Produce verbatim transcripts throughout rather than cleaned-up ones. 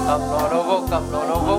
Kap lo lo vo, kap lo lo vo.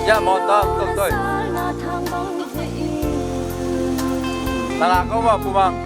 Ya, mawtaw, tawh, tawh. Tala ko ba, Pu Bang?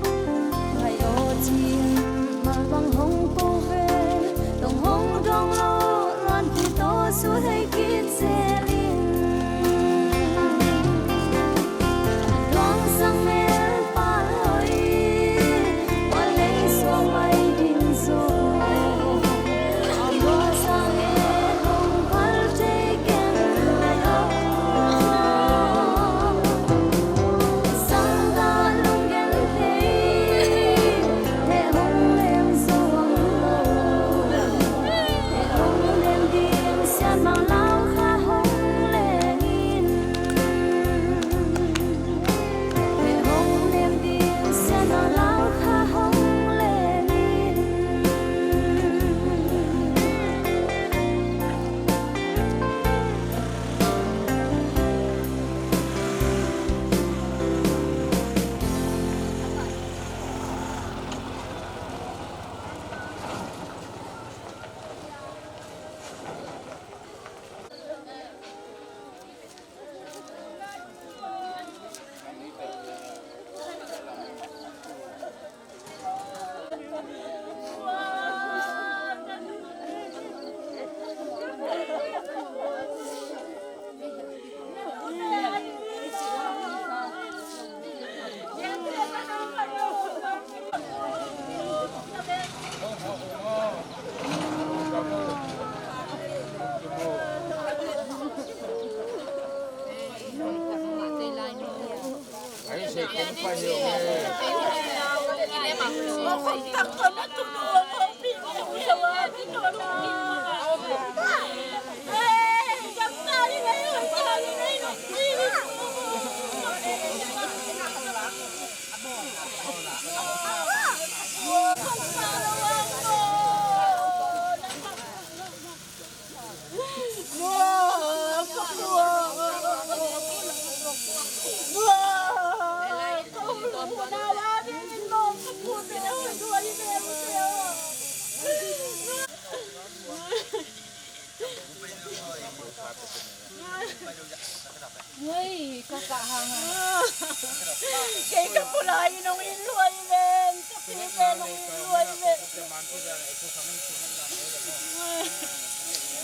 Ui, ka kah hang a. Kei ka pulai nong in luai ven, ka pi pen nong in luai ven.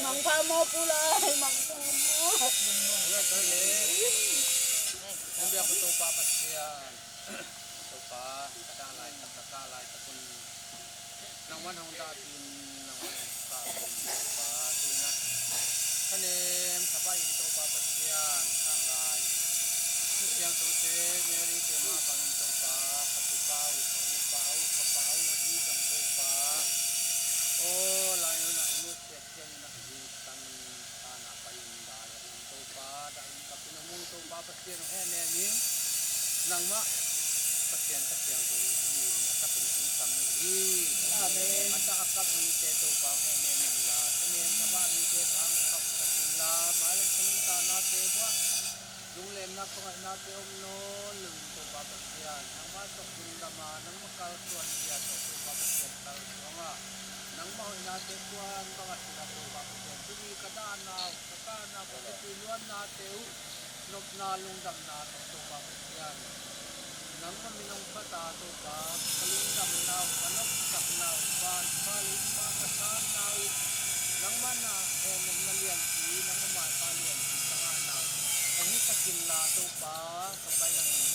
Mangpha mo pulai, mangpha mo. Hong biak uh Topa Pasian, Topa, ka dah laitak, ka kah laitak un nangman hong dah ding, nangman hong kah ding, Topa, tuina thanem thapai in Topa Pasian, tanglai Siangthote Mary te mah bangin Topa, ka tupa uh, ka upa uh, ka pa uh a dizang Topa, aw lai nunah hong nusiat ciangin a ka zing ka tang in, tana pai in dai a um Topa, dah in kap in a mu Topa Pasian hong hehnem in, nangmah Pasian ka siangtho in tuni in a kap in hong sam uh hi. Amen. A dah a kap mite Topa hong hehnem in la, thanem thabah mite ka hong kap kap in la, mailam ka nuntaknate buah lunglenna khuangaihna te om nawn lo in Topa Pasian, nangmah tawh lungdam a, nangmah kalsuan zia tawh Topa Pasian kalsuan a, nangmah hoihna te kuan bang a sin a Topa Pasian, tuni ka dahna uh, ka kahna, ka kipui luanna te uh, nopna lungdamna tawh Topa Pasian, nangmah min hong phat a Topa, ka lungdamna uh, ka nopsakna uh, van pha le in pha ka sanna uh, nangmah na hehnemna lianpi, nangmah maipha lianpi ka ngahna uh, hong hi takin la Topa, ka pai langin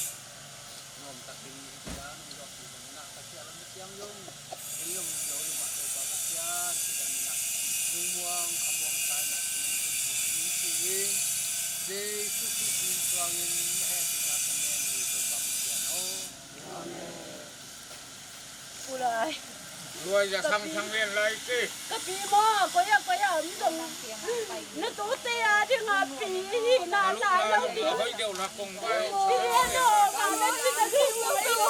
nuam takin i hih a nong zawhpih bangin ah ka siah lam na ciang zong in lo in lo lo mah Topa Pasian, cidam in ah lungmuang khamuang sa in ah nong tun pu in ci in, Jesu Khrist min suangin na hehpihna ka ngen hi Topa Pasian aw. Amen. Ulai. Luai za sang sang lian lai ci. Ka pi maw, koi a, koi a om zong na tute a ding a pi hi na lai lo ding. Hoi deuh na kong vai. Pi a dawng a na ci na ding lo ding.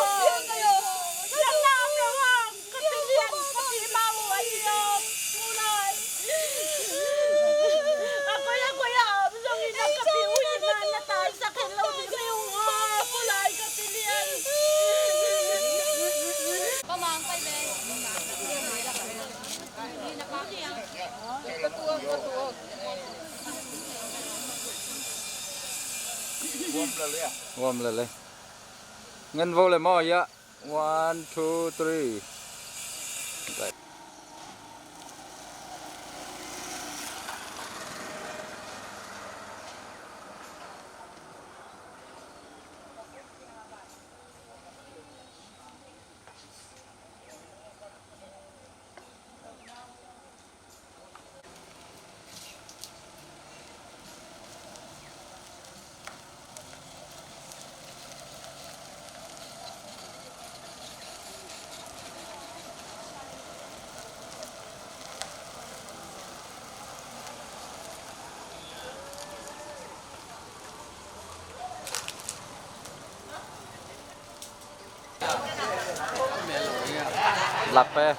Nang na om lo ang, ka pi lian, ka pi mau a i om. Ulai. A koi a, koi a om zong i na ka pi ui na na taisak hen lo ding hi ung. Ulai ka pi lian. Ka mang kai me. Warm lele. Ngen vo le maw ya. One, two, three. Lap e.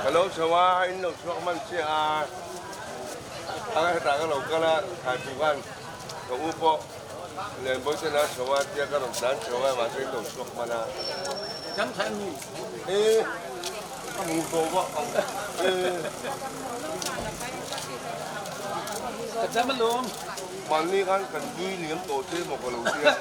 Hello, sawa, in lo suak man sia. Ang heta ka lo ka la, kai pukan. Ka upo. Len boy te na sawa, tia ka lo dan sawa, ma te lo suak man a. Jang thai mu. Eh, ka mu to ba. Eh. Ka jam along. Man ni kan kan dui liam to te mo ka lo tia.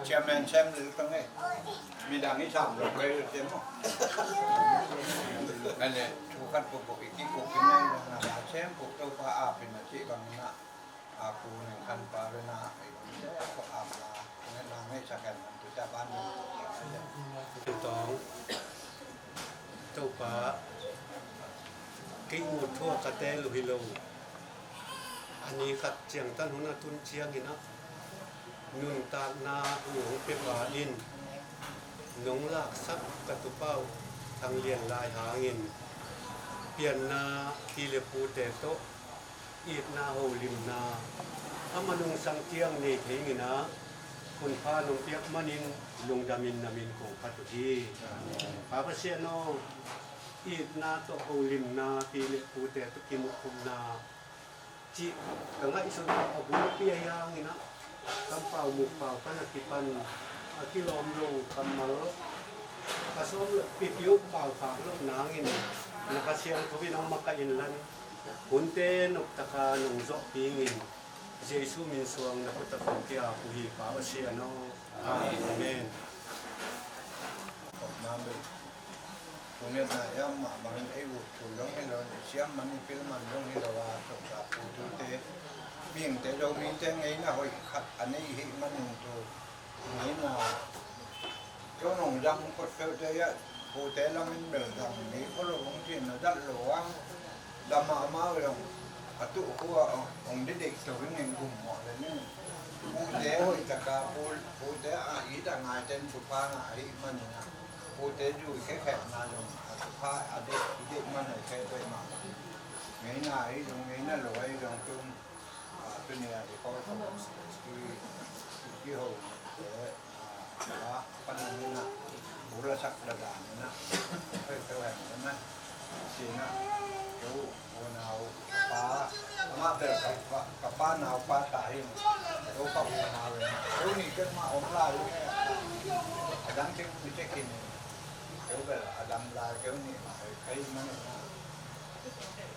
Chairman Sam Lil Tang eh. Midang i sam lo kei lo tem mo. Ane, thu khat pukpuk i kikup i nai lo na Sam puk Topa a pin a ci bang na. A pu ning khan pa ve na, a i bang na, ko am na, ne na ngai sa kan tu sa ban na. Tong. Topa, kei ut thua ka tel uh hi lo. A ni khat ciangtan hun a tun ciangin ah, nuntakna hong pia pa in, nong laksak ka tupa uh Thang Lian Lai hangin, pianna pi le pute tawh, itna holimna a man hong sang ciang nei thei ngin ah, hun pha nong piak manin lungdamin na min kong phat uh hi. Pa Pasian aw, itna tawh holimna pi le pute tawh kimuhkhopna cih ka ngaihsut a bulpi a hiangin ah, kampau mukpau pan a kipan a kilawm lo kammal ka sawm lo pipiu pau khak lo nangin na Kha Siangtho in hong makaih in lan. Hunte noptaka nong zawhpih in, Jesu min suang na khut a kong kiap uh hi, Pa Pasian aw. Amen. Tuni na ia mah bangin ei ut thu zong hi lo, siam man i pil man zong hi lo a, toksa putute, mihingte, Zomite ngeina hoih khat a nei hi manin thu ngeina Kei nong zang phot peuhte ia, pute lamin bel zang ngei kho lo hong cihna zat lo a, dam a amau zong a tuh khua hong dedeih to hi ngei gum mawh le ning. Pute hoih taka pu, pute a it a ngaiten thupha ngah ahih manin a, pute zui khekhekna zong a thupha a deih, i deih man a i khe peuhmah. Ngeina ahi zong, ngeina lo ahi zong tun, a, tuni a i pawl kha bang i, i, i ho te, a, a, pan a nina, bula sak da da nina, hei teu heng nina, sina, teu, unau, pa, ama bel ka, ka, ka pa nau pa ta hin, teu pa unau hin, teu ni tek ma om lai, a dang tek ni tek hin, teu bel a dang lai, teu ni ma, hei, hei ma nina,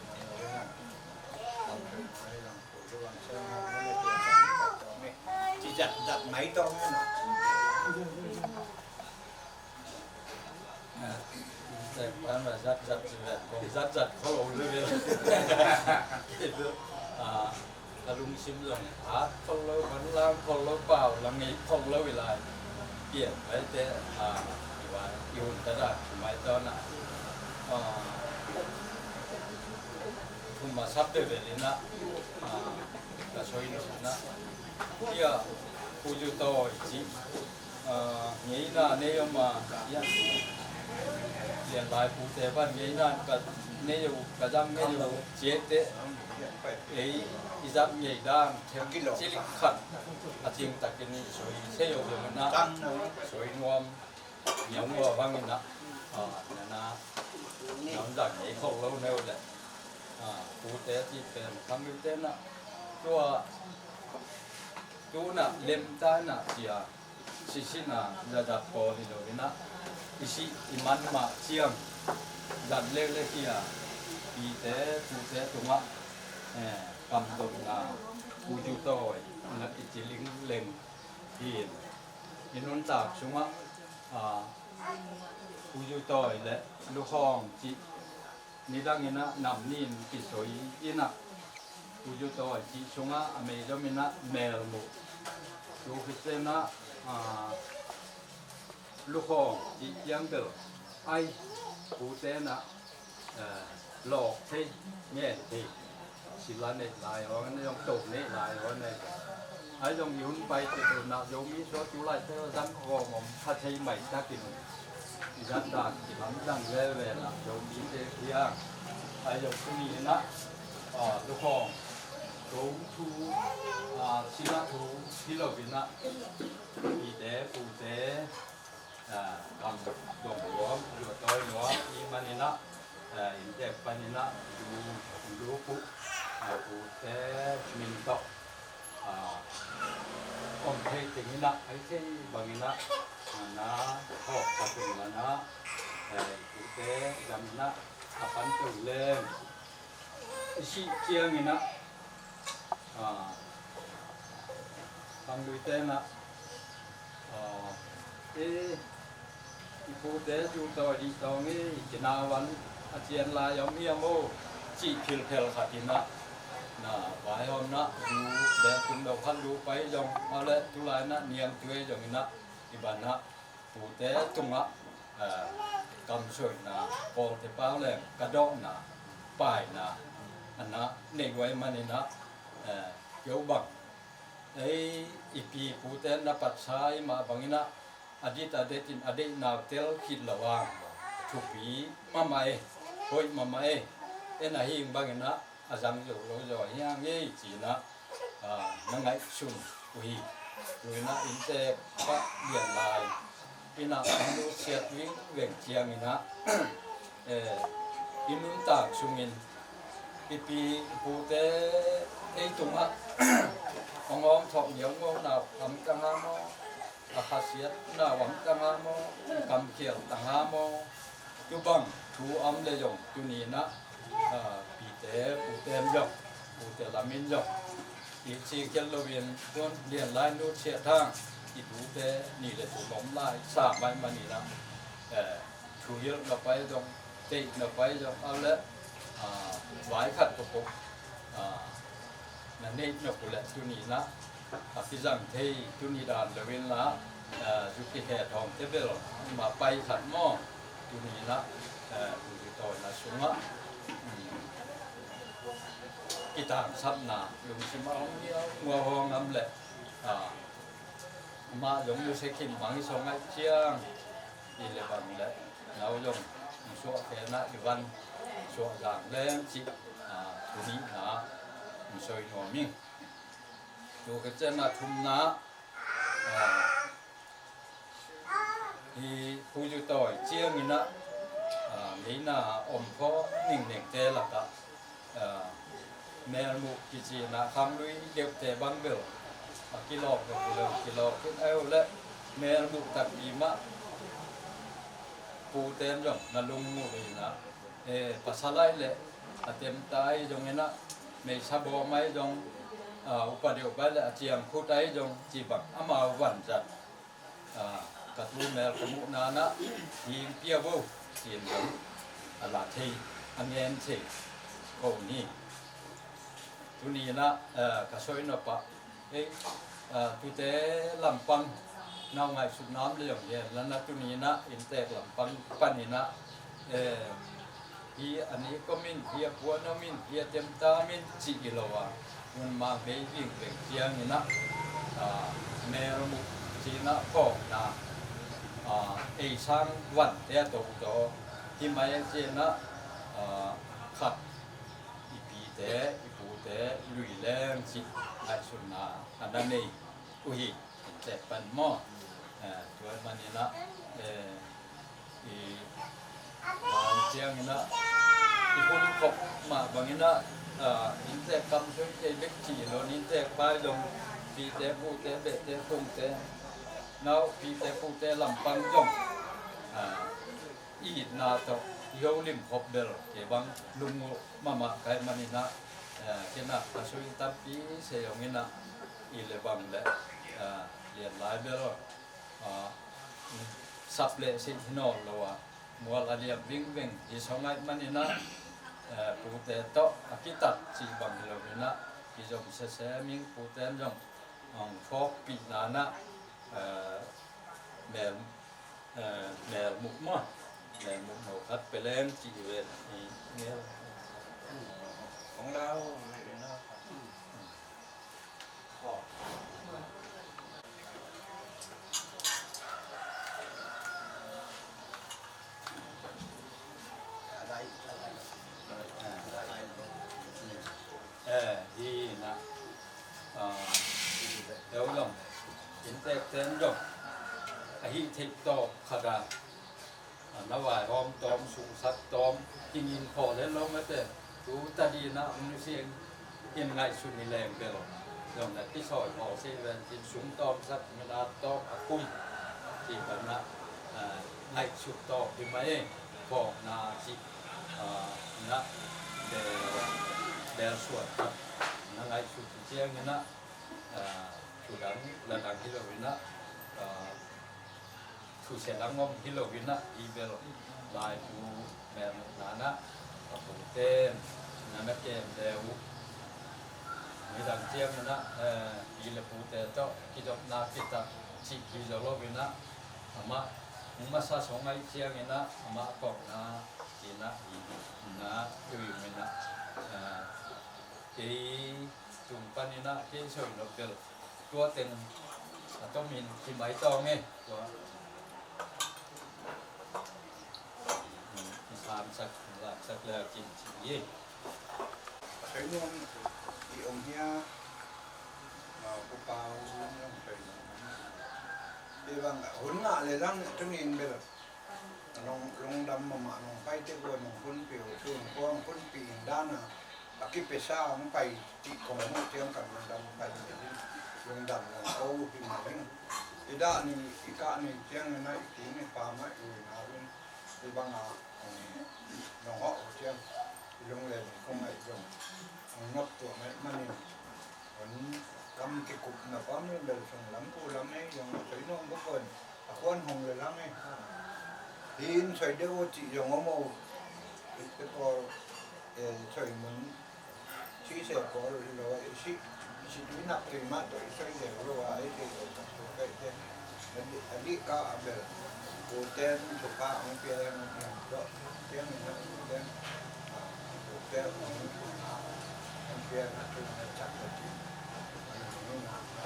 ma nina, ma nina. Ci zat zat mai tawh mena. Zat zat ci ve, kong zat zat kho lo le ve. A, ka lungsim zong a kho lo, van lang kho lo, pau lang ngei kho lo i lai. Pian mai te, a, i vai i hun ta da mai tawh na. A, Kum a sap veve le na, a, ka soi lo na. Ia, Pu Zu Tawi ci, a, ngeina nei om a, ia, Lian Lai pute pan ngeina ka nei uh, ka zam ngei uh, ciete, ei, i zat ngei dan, them cilik khat, a cing takin i soi, sei uh na, soi nuam. Niam ua bangin ah, a, nana, nam dang ei khol lo neu le, a, pute ci pen khang yu te na, tua, tu na lem ta na cia, sisi na, za zat pawl hi lo in ah, i si i man mah ciang, zat leu le cia, pite, pute tungah, eh, kam dot na, Pu Zu Tawi, na i ci ling leng, hi in. I nuntak sungah, a, Pu Zu Tawi le Lu Khawng cih nidang in ah nam nih in kisoi in ah Pu Zu Tawi cih sungah a meizom in ah mel muh. Tu khit ciang ah, a, Lu Khawng cih ciang bel ai pute in ah eh, lawk thei, ngen thei. Sila neih lai hong, zong to neih lai hong nei. Ai zong i hun pai te tu na, Zomi suak tu lai te zang hong om kha thei mai takin. I zan dan, i lam zang velvel na, Zomi te kiang. Ai zong tu ni na, ah, tu hong. Ko thu, ah, sila thu hi lo in ah, pite, pute, ah, kam dong nuam, lua tawi nuam i hih manin ah, ah, inntek panin ah, lu, lu pu, ah, pute min tawh, ah, om thei teng in ah, ai thei bangin ah, ah, na hawk patin ah, ah, pute dam in ah, a pan to leng, i sih ciangin ah, ah, khangluite in ah, ah, e, i pute tu tawi dih tawng i kinau an a cian lai om hiam aw, cih philphel khat in ah, na, vaihawmna, lu, bel tung do khat lu pai zong, a le tu lai in ah niangtui zong in ah, i ban ah, pute tungah, eh, kamsuaina, kawlte pau leng, ka dawhna, paina, a na, nei uh ahih manin ah, eh, keu bang. Ei, i pi pute na patsa i mah bangin ah, a dit a det in a deihna uh tel khit lo a, thupi mahmah e, hoih mahmah e, en a hing bangin ah, a zang zo lo zaw hi hang ei ci-in ah, ah, na ngaihsun uh hi. Tu-in ah inntek pah lian lai in ah hong nusiat vingveng ciangin ah, eh, i nuntak sungin i pi i pute ei tungah hong awng thawh ngiaungauna uh om ta nga maw, a khasiatna uh om ta nga maw, kamkhial ta nga maw, tu bang thu om le zong tuni in ah, ah, pite, pute in zong, pute lam in zong, i ci khial loin, tun lian lai nusiat hang, i pute ni le thum om lai sa mai manin ah, eh, thuhilhna pai zong, theihna pai zong, a le, ah, vai khat peuhpeuh, ah, na neih nop uh leh tuni in ah, a kizang thei tuni dan lo in la, eh, zu kikhe thawngte bel, ma pai khat maw, tuni in ah, eh, pu zi tawina sungah, um, kitangsapna, lungsim a hong hiau, ngua hong am leh, ah, amah zong lu se kim mang i song ngaih ciang, i le bang le, nau zong, suah kena i van, suah zang leng cih, ah, tuni in ah, soi nuam ing. Tu ka cian a thumna, ah, hi pu zu tawi ciangin ah, ah, ngeina om khawm ningnengte lakah, ah, melmuh kici in ah khanglui deuhte bang bel, a kilawk lo, kilawk, kilawk in ah, aw le melmuh takpi mah pute in zong na lungmuh in ah, eh, pasal ahih leh a temta ahi zongin ah, meisa bawm ahi zong, ah, upa deuh bai le a ciangkhut ahi zong, ci bang amau vanzat, ah, ka tu mel ka muhna in ah, hing pia vo, ci-in zong a la thei, a ngen thei ko ni. Tuni in ah, eh, ka soi nop ah, ei, ah, tute lampang nau ngaihsutna om le zong hi hen la, na tuni in ah inntek lampang panin ah, eh, hi a nik om in, hi a puan om in, hi a temta om in cih hi lo a, hun mang bei vingveng ciangin ah, ah, melmuh ci-in ah kawkna, ah, ei sang vante a toto hi mai a, ci-in ah, ah, khat i pite, i pute lui leng cih ngaihsutna a na nei uh hi, inntek pan maw. Eh, tua ahih manin ah, eh, i, ah, ciangin ah, i hun khop mah bangin ah, ah, inntek kam soi kei bek cih lo, inntek pai zong, pite, pute, behte, phungte, nau, pite, pute lampang zong, ah, i itna tawh i ho limkhop bel kei bang lungnguh mahmah ka hih manin ah, eh, ken ah ka sui tampi sei hong in ah, i le bang le, eh, lian lai bel, ah, sap le sih hi nawn lo a, mual a liam vingveng hi sawng ahih manin ah, eh, pute tawh a kitat cih bang hi lo in ah, kizom sese ming pute in zong hong phawkpihna in ah, eh, mel Eh, melmuh maw? Melmuh no khat pia leng ci ve. Mel. Kong lau. Eh, Hi na, ah, deuh zong, inntek ten zong, a hih theih tawh khat a, ah, na vaihawm tawm, sungsak tawm, kingin khawl het lo mate, tu tadin a om nusiang in ngaihsut ni leng bel zong na kisawi khawl sih ven, in sung tawmsak min a tawk a kum, ci bang na, ah, ngaihsut tawk hi mai, phawkna ci, ah, na, bel, bel suat khat na ngaihsut ciangin a, ah, thudang ladang hi lo in a, ah, thusia dang om hi lo in a, i bel laibu mel na na, a pute na na kem le uh. Midang ciangin a, eh, i le pute tawh kidopna kitak cih hi lo lo in a, amah masa song aih ciangin a, amah kawkna in a, i na tui in a, eh, kei tung panin a, kei soi nop bel tua teng a tomin hi mai tawng e. Tua, mm, i samsak, laksak le a kin ci hi. Thei nuam i om hia, ma pu pau nuam thei nuam. I bang hun ngah le lang tungin bel. Long, lungdam mahmah nong pai te kua nong hunpi uh, tu nong kua nong hunpi in dan a, a kipesa hong pai cih kong muh ciang kan lungdam pai te ding. Lungdam nong ko hi mah ding. I dah ni, i kah ni ciang na i ki ni pa mah i na ding. I bang a, nong hawh ciang i lunglen kong ai zong. Nong nop tua mah manin. Hun kam kikupna pa mi bel sung lam pu lam ei zong a soi nuam bawk on. A kuan hong le lang ei. Hi in soi deuh uh cih zong om o. Ite pawl, eh, soi mun. Ci se pawl lo a i si, i si tui nak tui mah tawh i soi deuh lo a i si lo tak tua kai te. A dih, a dih ka a bel. Pu ten thupha hong pia hong pia tawh. Pia hong pia. Ah, pu ten hong pia. Hong pia na tu na cak na ti. Hong na na.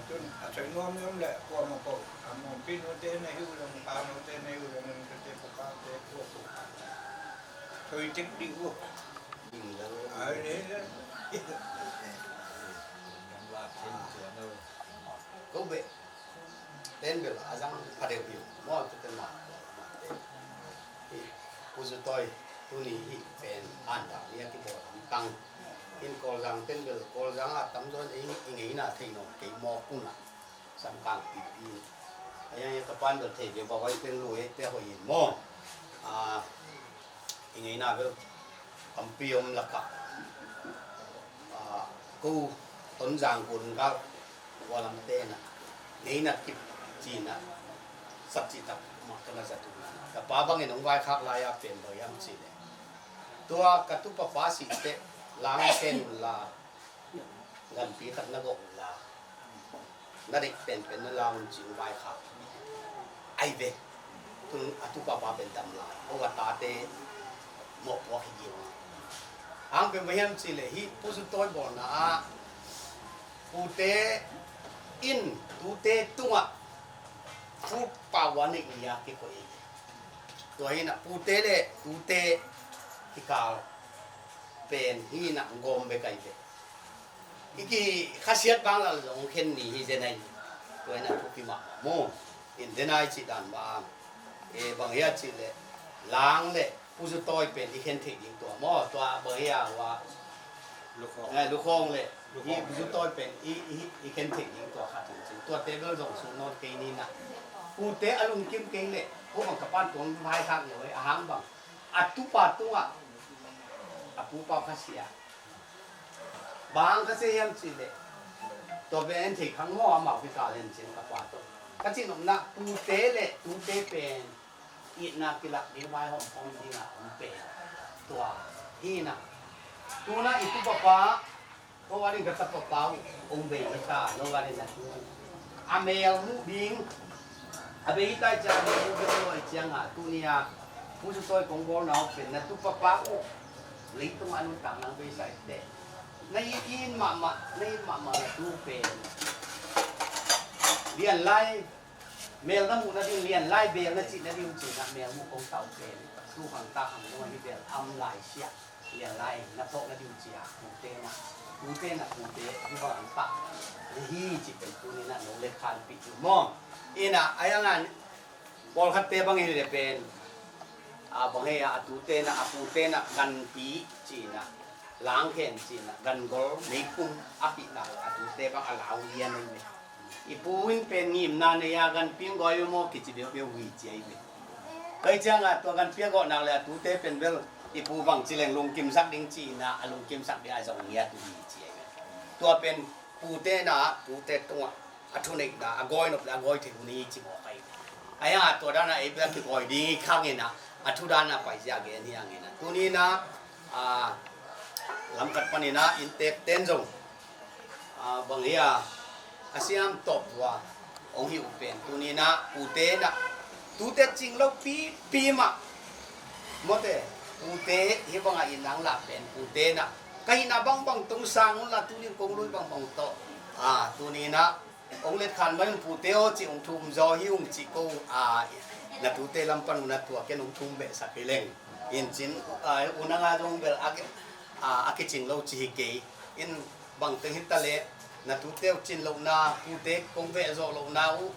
Tun a soi nuam nuam le kua ma ko. A mong pi nu te na hiu long pa nu te na hiu long te pu pa te kua pu. Soi tik di u. Ai le le. Ko be. Ten bel a zang pha deuh hi uh. Maw, tu ten ma, ma te. Hi, Pu Zu Tawi, tuni hi pen an dang ni a kibawl lam tang. In Kawlzang ten bel, Kawlzang a tamzaw in ei, i ngeina thei nawn kei maw kun a. Samkang pipi. A yang ia ka pan bel thei bia ba wai ten lu ei te hoih in maw. A, i ngeina bel kampi om lakah, ah, ko Tonzang kun gal kua lam te na ngeina kip cina sak citak mah ka na zat uh. Ka pa bangin hong vaikhak lai a pen bang hiam ci le, tua ka tupa pa si te lang ken un la, ganpi khat na gawh un la, na deih penpen na la un ci un vaikhak. Ai ve. Tun a tupa pa pen dam lai. Ko a tate mawhpuak hi ding. Ang pen bang hiam ci le hi Pu Zu Tawi bawlna ah pute in tute tungah fu pau a neih ni a kikoih hi. Tua hi na pute le tute kikal pen hi na gawm bek ai ve. I kikhasiat bang lal zong khen ni hi zen ai. Tua hi na thupi mahmah mu. In zen ai cih dan bang. E bang hia cih le lang le Pu Zu Tawi pen i khen theih ding tua maw. Tua bang hia hua. Lukhawng. Eh, Lukhawng le. Lukhawng. I Pu Zu Tawi pen i, i, i khen theih ding tua khat hi cin. Tua te bel zong sung nawn kei ni na. Pute a lungkim kei le. Ko bang ka pan tuang hai khak leh a hang bang. A tupa tungah a pupa khasia. Bang khasia hiam cih leh tua pen en thei khang maw amau kikal hen cin ka pa tawh. Ka cih nopna pute le tute pen itna kilak ding vaihawm khawm dingah om pen tua hi na. Tuna i tupa pa Ko a ding ka tapa pau ong bei hi ta, no a ding na tu. A mel muh ding. A bei hi ta i ciang a mel muh ding lo i ciang a tuni a Pu Zu Tawi kong bawl na pen na tu papa uh. Leitung a nuntak nang bei sa i te. Na i in mahmah, na i mahmah na tu pen. Lian lai, mel na muh na ding lian lai bel na cih na ding cih na mel muh kong tau pen. Tu khang ta khang dong a hi bel am lai siak. Lian lai na phawk na diu cia, pute na, pute na, pute hi bang an pah na hi ci pen tuni na nong let khan pih tu maw? Ina a yang an pawlkhatte bang hi le pen a bang hi a, a tute na, a pute na ganpi ci na, langkhen ci na, gangol meiphum a pih na a tute bang a lau lian ahi le. I pu in pen ngimna nei a ganpi hong gawi maw kici biaubiau hi ci ahi ve. Tua hi ciangah tua ganpi a gawh nak le a tute pen bel i pu bang ci leng lungkimsak ding ci na a lungkimsak ding a zong ngiat uh hi ci ahi ve. Tua pen pute na pute tungah a thuneihna a gawi nop le a gawi thei uh ni ci mawk ahi ve. A hiangah tua dana ei bel a kigawi ding hi khang ina a thu dana paizia gen hi ang ina tuni na a lamkhat pan ina inntek ten zong a bang hi a a siam tawp tua hong hi uh pen tuni na pute na tute cing lo pipi mah mawte pute hi bangah ina ang lah pen pute na ka hihna bangbang tung sang un la tuni kong lui bangbang tawh a tuni na hong let khan mai un pute aw ci hong thum zaw hi ung ci ko a na tute lam pan un a tua ken hong thum behsak hi leng in cin a unanga zong bel a a kicing lo ci hi kei in bangteng hi ta leh na tute uh cin lohna pute kong veh zawh lohna uh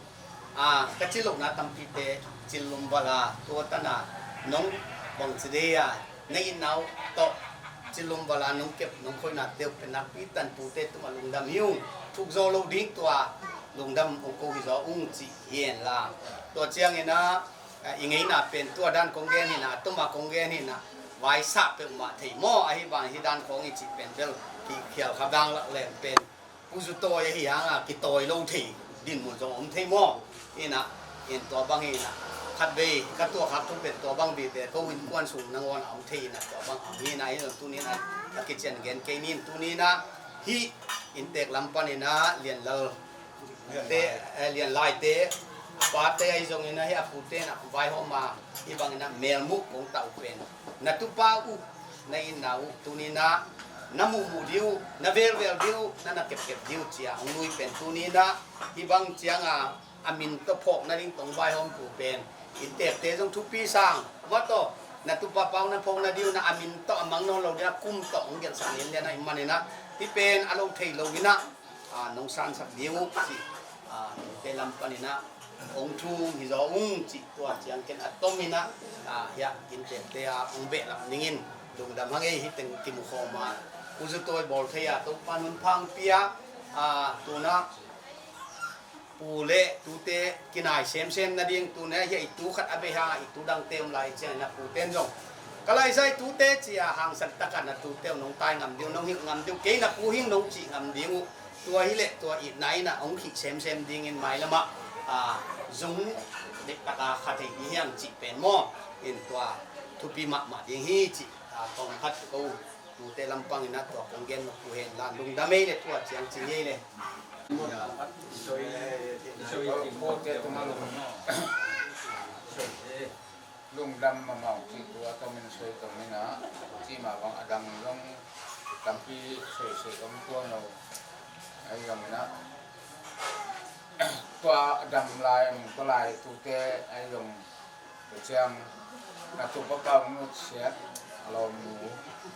a ka cin lohna tampite cin lum vala tua tana nong bang ci dei a na itna uh tawh cin lum vala nong kep nong khoihna te uh pen nakpi tan pute tuma lungdam hi ung thuk zaw lo ding tua lungdam ong ko hi zaw ung ci hi en la tua ciangin a i ngeina pen tua dan kong gen hina tuma kong gen hina vaisah peuhmah thei maw ahi bang hi dan kong i cih pen bel kikhial kha bang lak leng pen puzu tawi ahi hanga kitawi lo thei dinmun zong om thei maw ina in tua bang hina khat vei ka tua khak thu pen tua bang vive ko in kuan sung nangawn a om thei ina tua bang a om hina hi zong tuni na ka kician gen kei nin tuni na hi inntek lam pan ina lian lal te lian lai te a pa te ahi zongin ahi a pu te na vaihawm a hi bangin a melmuh kong tau pen na tupa uh na inna uh tuni na na muhmuh diu na velvel diu na na kepkep diu cia hong lui pen tuni na hi bang cianga a min tawh phawk nading tong vaihawm pu pen inntek te zong thupi sang mataw na tupa pau na phawk na diu na a min tawh a mang nawn lo ding a kum tawh hong gelhsak nen lian a i manina hi pen a lo thei lo ina a nong sansak ding uh cih a nongte lam paninah hong thum hi zaw ung cih tua ciang ken a tominah a hiah inntekte a hong behlap ningin lungdam hang ei hi teng kimukhawm a uzu tawi bawl thei a Topa nunphang pia a tunah pu le tute kinai semsem nading tune hiah i tu khat a bei hangah i tu dangte om lai ciangin a puten zong ka laizai tute cia hangsan takah na tute uh nong tai ngam ding uh nong hilh ngam ding uh kei na pu hing nong cih ngam ding uh tua hileh tua itna inah hong khih semsem dingin mailamah a zung dektaka kha thei ding hiang cih pen maw in tua thupi mahmah ding hi cih a tawm khat ko tute lampang inah tua kong gen nop uh hen la lungdam ei le tua ciang cih ei le. Lungdam mamau cih tua tomin soi tomin ah cih mah bang a dang zong tampi soi soi om tuan lo. Ahi zongin ah tua a dam lai a mung tua lai tute ahi zong tua ciang na tu papa ngut siat a lawmnu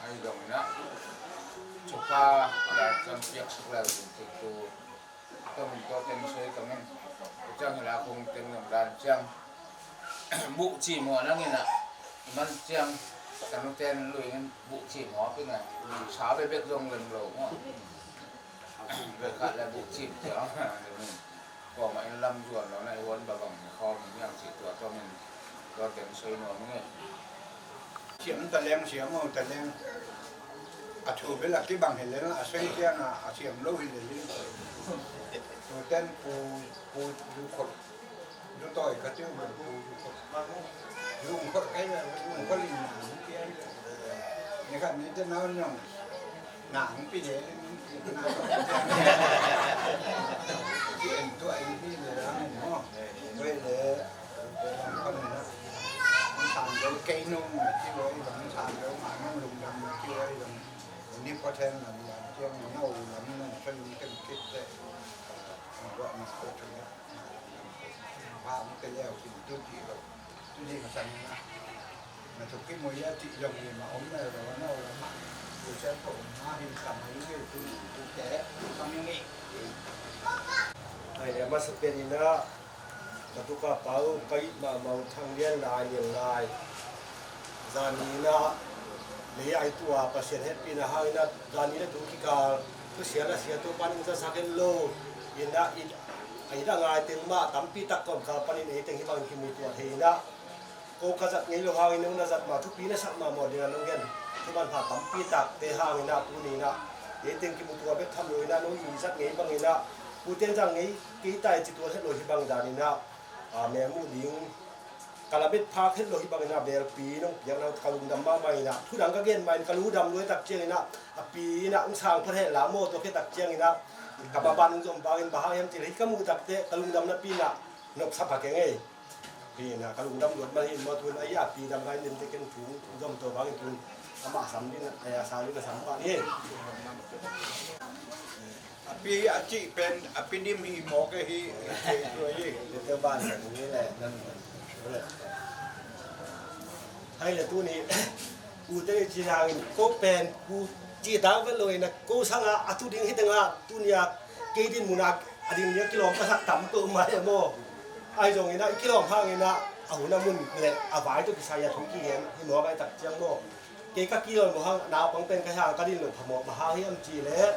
ahi zongin ah cupa lai ciang piak suk lai zong cih tu Ka min tua ken soi ka min. Ka ciang hi la kong ken ngam dan ciang. Buh ci maw nang ina. Iman ciang ka nu ten lui ngin buh ci maw pi ngai. Sa be bek zong lem lo maw. Be khat le buh ci ciang. Kua ma in lam zuan lo na i wan ba bang ni khawm ni ang ci tua tua min. Tua ken soi nuam ngai. Siam ta leng, siam aw ta leng. A thu bel a kibang hi lel, a soi ciang a, a siam lo hi lel in. Tuten pu, pu, zu khot, zu tawi ka tiu bel pu, zu khot. Zu khot kai bel, zu khot in na, zu kiai bel. Ni khat ni te nau nyong. Nang pi de, nang pi de, nang pi de. Ki en tua en pi de, nang mo. Tua le, tua le, tua le, nang san de kei nung, ki lo, nang san de, ma nung lung dam, ki lo, nang ni po then, nang lam, ki nung nau lam, nang chen nung ken kit de. Nang tua, nang tua, nang tua, nang tua, nang tua, nang tua, nang tua, nang tua, nang tua, Thukimui a cih zong hi mah om mel lo, a no lo mah. Tua ciang ka om mah hin kam hi ngei tu, tu te kam hi ngei. Ai, a masa pen in ah, ka tu ka pau, ka it mahmah uh Thang Lian Lai, Lian Lai. Zan ni in ah, lei ai tua Pasian hehpihna hang in ah, zan ni le tu kikal, tu sia la sia, tu pan in sa sa khen lo. In ah, i, a it a ngai teng mah, tampi tak kawmkal panin ei teng hih bangin kimutuah thei in ah, ko ka zat ngei lo hangin, nong na zat mah, thupi na sak mahmah ding a nong gen, thu manpha tampi takte hangin ah, tuni in ah, ei teng kimutuah bek tham lo in ah, nong i zat ngei bangin ah, ute in zang ngei kei ta e ci tuan het lo hih bang dan in ah, a, mel muh ding ka lamet phak het lo hih bangin ah, belpi nong piakna uh ka lungdam mahmah in ah, thu dang ka gen mah in ka lungdam lua tak ciangin ah, a pi in ah, hong sang phot hen la maw, tua khit tak ciangin ah, ka maban hong zom bangin, bang hang hiam cih leh hih ka muh tak teh ka lungdam napi in ah, nopsa pha keng ei. Hi na, ka lungdam luat mah hi maw, tu in a, a pi dam ngai nin te ken thu zom to bang in tu in amah sam ding a, a sa ding a sam pah ni. A pi a cih pen a pi dim hi maw ke hi, hi tu hi. Te te ban sa ni le nan. Hai le tu ni. Ute i ci hangin ko pen ku ci tang vet lo in ah, ko sang a, a tu ding hi teng ah, tuni a kei din mun a, a ding ni a kilawm ka sak tam peuhmah e maw. Ahi zongin ah, i kilawm hangin ah, a hun a mun le a vai tawh kisai a thu kigen hi maw, a vai tak ciang maw. Kei ka kilawm maw hang, naupang pen ka hang ka din lo phamawh mah hang hiam cih leh,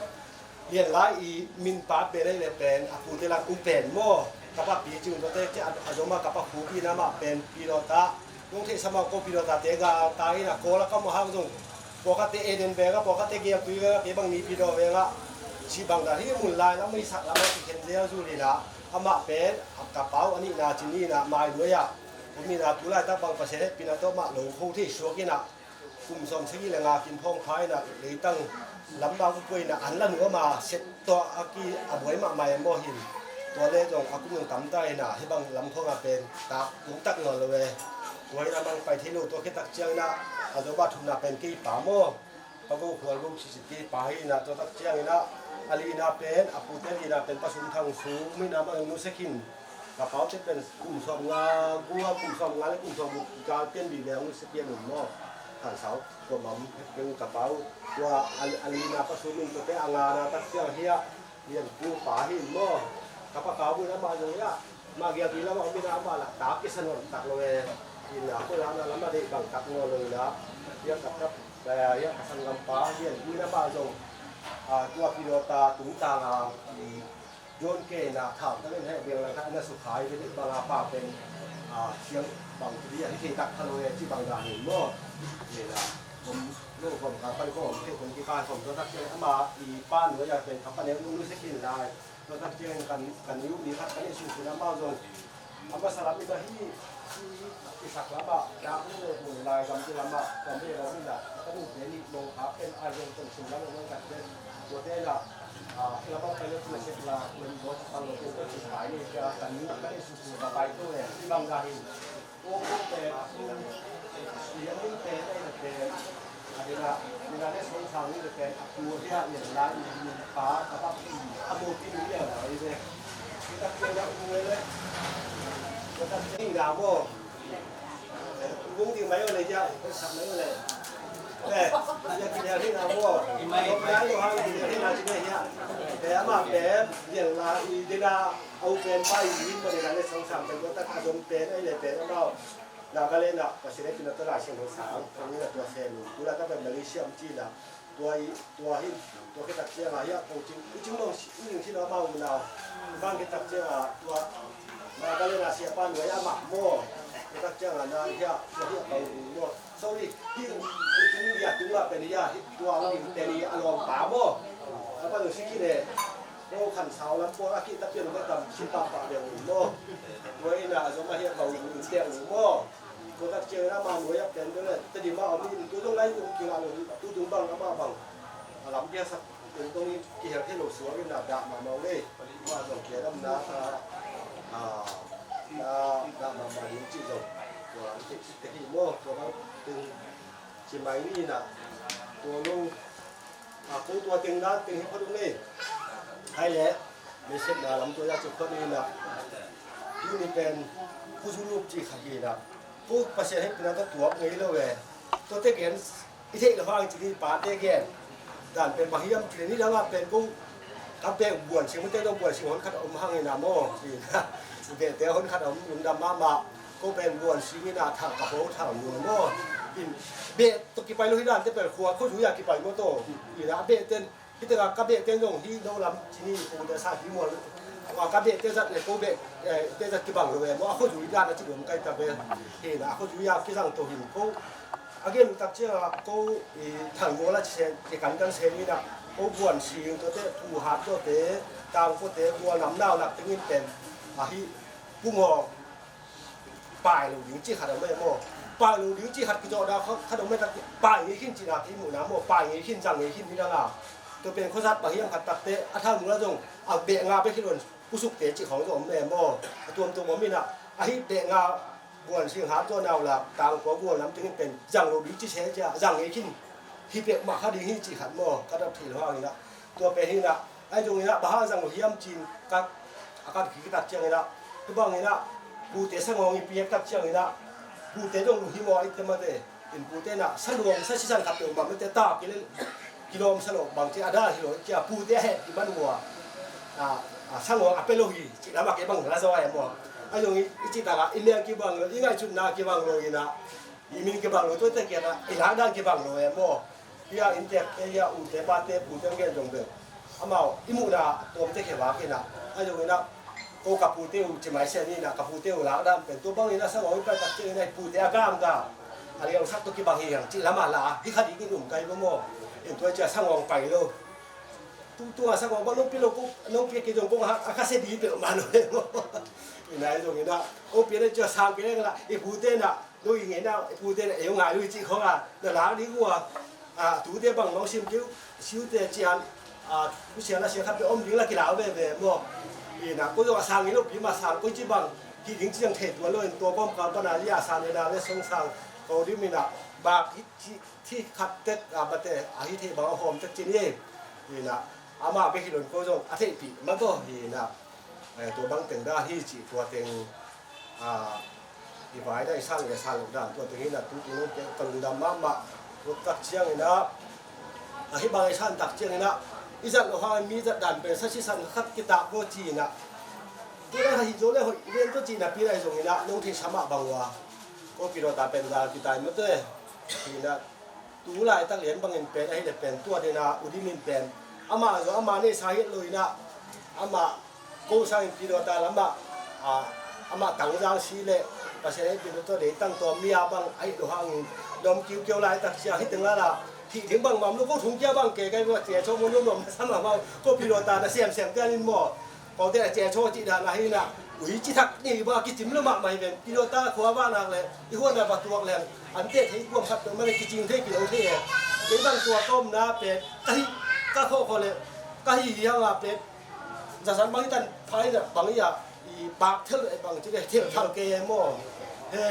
Lian Lai i min pa pen ahih leh pen a pute lak um pen maw. Ka pa Pi Cing Dawte, a zom a ka pa Khupi na mah pen Pi Dawta. Nong theihsa mah ko Pi Dawta te gal ta in a, ko la ka mah hang zong. Pawlkhatte Eden veng a, pawlkhatte Geltui veng a, kei bang Nipi Daw veng a. Cih bang dan hi, mun lai lam i sak lam a kikhen zel zul in a. Amah pen a ka pau a nihna ci ni in a, mai luai a. Kum in a tu laitak bang Pasian hehpihna tawh amah lo kho thei suak in a. Kum sawm sagih le nga kim phawng pha in a, leitang lam bang pupua in a, an la nuam a, set tawh a ki a buai mahmah e maw hin. Tua le zong a kum zong tam ta in a, hih bang lam khawng a pen tak tung tak nawn lo e. Tua in a mang pai thei lo, tua khit tak ciang in a, a zo bah thumna pen kei pa maw. Pa Go Khual Go Cicit kei pa hi in a, tua tak ciang in a, a lina pen, a pute lina pen Pa Sum Thang Sum in a, mang nusia khin. Ka paute pen kum sawm nga gua, kum sawm nga le kum sawm guk kikal pian bik leng nusia pian un maw. Khan sau tua mam hek keng ka pau. Tua a, a lina Pa Sum in tuate a ngana tak ciang hiah, Lian Pu pa hi in maw. Ka pa Kau Bun amah zong hiah, mah Geltui lamah om in a, amah lah tak kisa nawn tak lo e. In a, ko lamah lamah deih bang tak nawn lo in a. Hiah ka tap, hiah ka sanggampa Lian Pu in amah zong, a, tua Pi Dawta tungtang a, i, John Kei na thau tak in heh biang lang khat na sukhai ve dih bang a pa pen, a, siang bang tu dia hi thei tak kha lo e ci bang dan in maw. Ni na, kum lo khawm ka pan khawm thei kum kikai khawm tua tak ciang ama i pa nuai a pen ka pa neu nu nu se khin lai. Tua tak ciang kan, kan yu ni khat kan i su khin ama zong. A masa lam in a hi, i, i sak lam ah, dak ni le hmun lai gam ci lam ah, gam le gam in a, ka nu te nih nong phak pen ai zong tong sung lam in nong kat pen. Tua te in a, a, lam ah pai lo tuna sek la, tua ni lo sa lo pen tua sung pai ni, ka, ka ni, ka ni sung sung ka pai tu e, i bang ga hin. Ko ko pen, i a min pen, ai na pen. A dena, dena le song sang ni le pen, a tua hia ni la ni pa, ka pa pi, a mo pi ni le la ni le. Kita pen la u le. Kita pen ni la mo. Gung di mai le ya, sa mai le. Eh, ya ki ya ni la mo. Mai mai lo ha ni ni na ni ya. Eh, ama pen, ya la i dena, au pen pa i ni ma dena le song sang pen, kita ka dong pen, ai le pen, ama. Nagaland ah Pasian hehpihna tawh Lai Siangtho sang, kong in a tua sem in, tu laitak pen Malaysia om ci in a, tua hi, tua hi, tua khit tak ciang a, hiah ko cing, i cing mawng si, i ning cin a amau unau, bang khit tak ciang a, tua Nagaland ah siapa nuai amah maw, khit tak ciang a na hiah, tua hiah ko maw, sorry, hi, i cing hiah tung ah pen hiah, hi, tua ning pen hi a lawmpa maw, a pa nu si ki ne. Ko khan sau lam pawl a kih ta pian vet tam si pahpah deuh un maw. Tua in a zom a hiah bang un deuh un maw. Tua tak ciang in a ma nuai a pian deuh le Tedim a om in tu zong lai kum kingah lo tu tung bang amah bang. A lam piaksak tung tong in kihel thei lo suak in a dah mahmah uh ei. Amah zong kia dam na a, a, na dah mahmah ding cih zong. Tua an kik sik te hi maw. Tua bang tung ci mai ni in a. Tua lo A ko tua teng dan teng hi phot uh nei. Hai le, message na lam tua ya ci phot in a. Tuni pen, Khuzulup ci kha hi in a. Ko Pasian hehpihna tawh tuak ngei lo e. Tuate gen i theih loh hang ci ni, pate gen dan pen bang hiam ci le, nidang ah pen ko ka bek buan sing mate, dong buan sing hon khat a om hang ina maw. Behte hon khat a om, lungdam mahmah. Ko pen buan sing ina, thang ka ho thang nuam maw. In beh tawh kipai lo hi, dante pen khua khuazui a kipai maw tawh. Ina behte Hih tengah ka behte zong hih no lam ci ni, ko te sa hi mual. Ka behte zat le ko behte zat kibang lo e maw, a khuazui dan a ci nuam kai ta ve. Hi na, a khuazui a kizang to hin ko. A gen tak ciang a ko i thang mual a ci se, ci kan kan se ni na. Ko buan sing tuate, pu hat tuate, tang kote, bual nam nau lak tengin pen. A hi pungawng pai lo ding cih khat a om e maw. Pai lo ding cih khat kizawhna khat a om e, tak pai ngei khin cihna kimuhna maw, pai ngei khin, zang ngei khin nidang a. Tua pen khuazat bang hiam khat takte a thang mual a zong a beh nga bek hi lo in pusukte cih khawng zong om e maw. A tuamtuam om ina, a hi beh nga buan sing hat zawh nau lak tang kua gual nam tengin pen zang lo ding cih se cia zang ngei khin hi pek mah kha ding hi cih khat maw, ka dap thei lo hang ina. Tua pen hi na, ahi zongin ah, bang hang zang lo hiam cin, ka, a ka kik tak ciangin ah, hi bangin ah, pute sangawng i piak tak ciangin ah, pute zong lo hi maw, i te mate, in pute na, saluang, sa sisan khat peuh mah mate, ta kile, kilawm sa lo, bang ci a dal hi lo, cia pute a heh, i man ua, a, a, sangawng a pe lo hi, ci lam a ke bang la zaw ai maw. Ahi zongin, i ci tak ah, i mel kibang lo, i ngaihsutna kibang lo in ah, i min kibang lo, tuate kiangah i lakdan kibang lo e maw. Hia inntek te, hia ute pate, pute gen zong bel, amau i muhna tawmte khia vak hi na. Ahi zongin ah ko ka pute uh ci mai se ni na, ka pute uh lakdan pen tua bangin ah sangawng i pai tak ciangin ah i pute a gamgam a liausak tawh kibang hi hang cih lam a la hi kha dingin um kai maw. In tua cia sangawng pai lo. Tu, tua sangawng bang nong pi lo ko, nong pi kei zong ko a kha se di peuhmah lo e maw. Ina ahi zongin ah ko pi na cia sang kei leng la, i pute na, no i ngeina, i pute na, ei ngai lui cih khong a, na lak ding ua, a, tute bang nong sim kei uh, siute cian, a, tu sia la sia khat pe om ding la kilau veve maw. Ina, ko zong a sang i lo pi ma sang, ko ci bang, hi ding ciang thei tua lo in tua kawm kal pana, i a sang ina le song sang, ko dim ina, bak hi ci, thi khat tek, a, bate, a hi thei bang a hawm tek ci ni. Ina, ama bek hi lo in ko zong, a theihpih ma ko, ina. Eh, tua bang teng dah hi cih tua teng, ah, i vai dah i san le san lo dan tua teng hi na tu teng lo teng ka lungdam mahmah. Tua tak ciangin ah, a hi bang i san tak ciangin ah, i zat lo hang mi zat dan pen sa sisan khat kitak lo ci-in ah. Tua dan hi zo le hoih ven tua ci-in ah pi lai zongin ah nong theihsa mah bang ua. Ko pi lo ta pen gal kitai mate. Hi na, tu laitak lian bangin pen ahih leh pen tua dena udimin pen amah zong amah neihsa hi lo inah amah ko sangin pi dawta lamah, ah, amah tangzang si leh Pasian hehpihna tawh deitang tawm mi-a bang ahih lo hangin dawm kiukiu laitak cia hih teng lala hih ding bangmah om lo. Ko thung kia bang ke kai bang cia chaw mun lo nuam na sa mahmah ko pi dawta na siamsiam tian in maw. Kote a cia chaw cih dan ahi na, ui ci thak ni ba kicim lo mahmah hi ven. Pilota khua va nak le i huan a va tuak leng an teh thei kuam khat peuh mah le kicing thei kilo thei e. Kei bang tua ka omna pen ka hi ka khawh khawh le ka hi hiang a pen zasan bang hi tan phai na bang hi a i bak thel e bang ci le thel thal kei e maw. He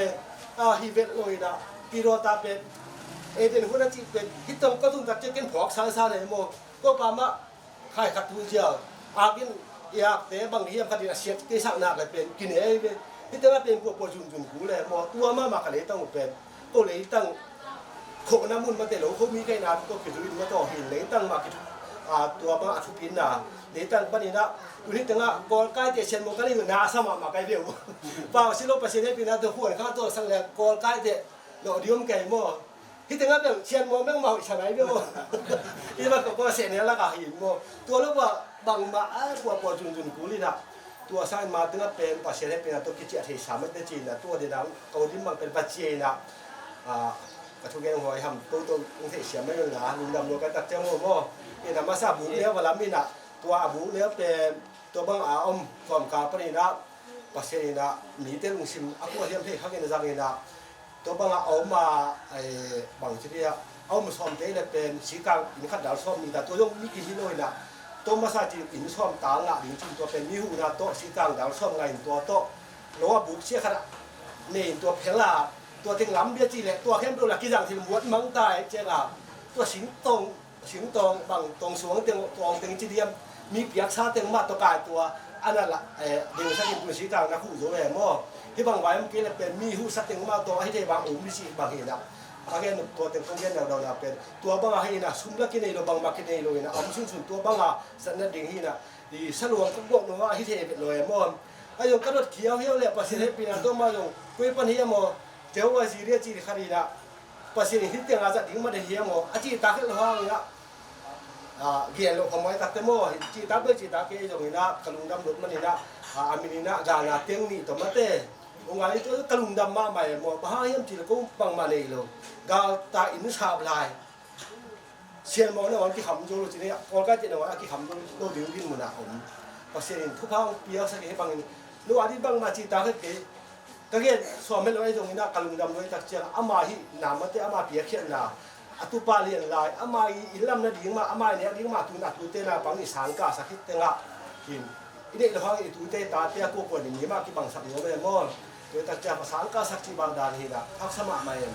a hi vet lo hi na pilota pen e den huan a cih pen hi tong ka tun tak cia ken phawk sal sal e maw. Ko pa mah khai khat thu ziau. Akin i akte bang hiam khat in a siat kei sak nak le pen kine ei ve. Hite ma pen puapua zunzun ku le maw tua mahmah ka leitang uh pen. Ko leitang khawhna mun mate lo kho mi kaihna ko kizui in mataw hin leitang mah ki, a, tua bang a thupinna leitang paninah. Uni tengah Kawlkaite sian maw ka lei na sa mahmah kai ve uh. Pau si lo Pasian hehpihna tua huan kha tawh sang le Kawlkaite lawh diom kei maw. Hih tengah bel sian maw meng mah hoih sa ngai bia maw. Hih bang ka kua sehne lak ah hi in maw. Tua lo bang bangmah a puapua zunzun kul inah. Tua sangin ma tengah pen Pasian hehpihna tawh kiciah thei sa mate ci inah tua dinah ko dim bang pen Pasian inah. Ka thugen huai ham ko tawh hong theihsiam mai unla lungdam lua ka tak ciang maw maw. Inah masa buk neu va lam inah tua a buk neu pen tua bang a om kawmkal pan inah Pasian inah mite lungsim a kuahiam thei khakin a zang inah. Tua bangah a om a, eh, bang ci dia a om sawmte le pen sikang inn khat dal sawm ni ta tua zong mi kim hi lo inah. Tua masa ci inn sawm ta ngah ding cin tua pen mi huhna tawh sikang dal sawm ngah in tua tawh lo a buk sia khat ah ne in tua phel a tua teng lam bia ci le tua khempeuh la kizang thil muat mang ta e ciang a tua singtawng singtawng bang tawng suang teng tawng teng ci diam mi piaksa teng mah tawh kai tua a na la, eh, dengsak in tun sikang na khuh zo e maw. Hih bang vai om kei le pen mi huhsa teng mah tawh ahi thei bang om ni cih bang hi na. A gen tua teng kong gen naudau na pen tua banga hi na, sum la kinei lo, bangmah kinei lo hi na, a om sunsun tua banga zat nading hi na. I saluang ka guak nungah ahi thei vet lo e maw. A zong ka dot khiauhiau le Pasian hehpihna tawh mah zong koi pan hi a maw. Jehovah Jireh cih khat hi na. Pasian in hih tengah zat ding mah hi a maw, a cihtak het lo hang hi na. A, gen lo phamawh takte maw, cihtak bel cihtak kei zong hi na, ka lungdam lut man hi na. A, a min hi na, galna teng nih tawh mate. Ung a, ka lungdam mahmah e maw, bang hang hiam cih le ko bangmah nei lo. Galta inn sap lai. Sian mawng na wan kikham zo lo cin a, kawlkai teh na wan a kikham zo lo ding dinmun a om. Pasian in thupha hong piaksak hi bangin, no a di bangmah cihtak het kei. Ka gen suam het lo ahi zongin ah ka lungdam lo ahi tak ciang, ama hihna mate, ama piakkhiatna, a tupa lian lai, ama i inn lam nading mah, ama i nek ding mah, tun a tute na bang i sangkahsak hi tengah hin. I neih lo hang i tute tate a kuakua ni mi mah kibangsak nuam e maw. Tua tak ciang a sangkahsak cih bang dan hi na, haksa mahmah em.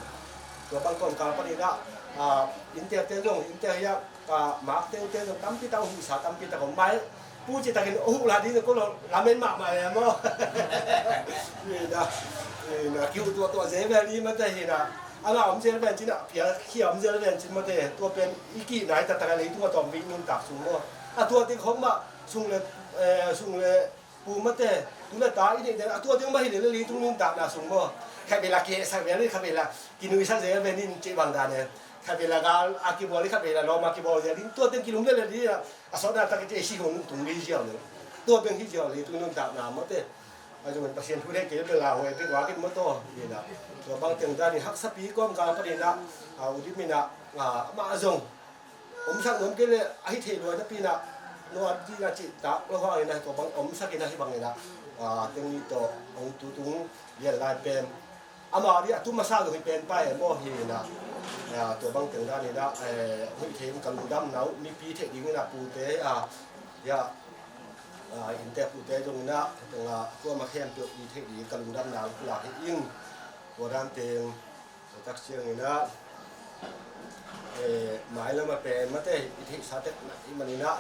Tua bang kawmkal panin ah, ah, inntekte zong, inntek hi ah, ah, mak tengte zong tampi tak, huhsa tampi tak om mai. Pu citakin a huh la ding ko lo lamen mahmah e maw. Hi na, hi na, kihuh tuahtuah zel vel ding mate hi na. A ngah om zel ven cin ah, piakhia om zel ven cin mate. Tua pen i kihnai taktak a leitung a tawm vei nuntak sung maw. A tua tik hong mah sung le, eh, sung le pu mate, tu le ta i neih den, a tua ding mah hi le leitung nuntakna sung maw. Khat vei la kihehsak vel in, khat vei la kinuisak zel ven in cih bang dan e. Khat vei la gal a kibawl in, khat vei la lawm a kibawl zel in, tua teng kilum lel le ding a, a sawtna tak i ci hong tung ding ziau le. Tua beng hi ziau leitung nuntakna mate. A zong Pasian thu le kei bel a huai pi ngak in maw taw. Hi na. Tua bang teng dan in haksapi kawmkal panin ah, a, u dim in ah, a, amah zong omsak nuam kei le ahi thei lua napi in ah, no a dina cihtak lo hang in ah, tua bang omsak in ah, hih bang in ah, a, teng nih tawh hong tutung lian lai pen. Ama di a tu masa zong hi pen pai maw hi na. A, tua bang teng dan in ah, eh, hong hi thei in ka lungdamna uh mipi theih ding in ah pute, a, ya, a, inntek pute zong in ah, teng ah tua ma khempeuh hi theih ding ka lungdamna uh pulak hi ing. Tua dan teng, tua tak ciang in ah, eh, mailam a pen mate i theihsa tek na i man in ah,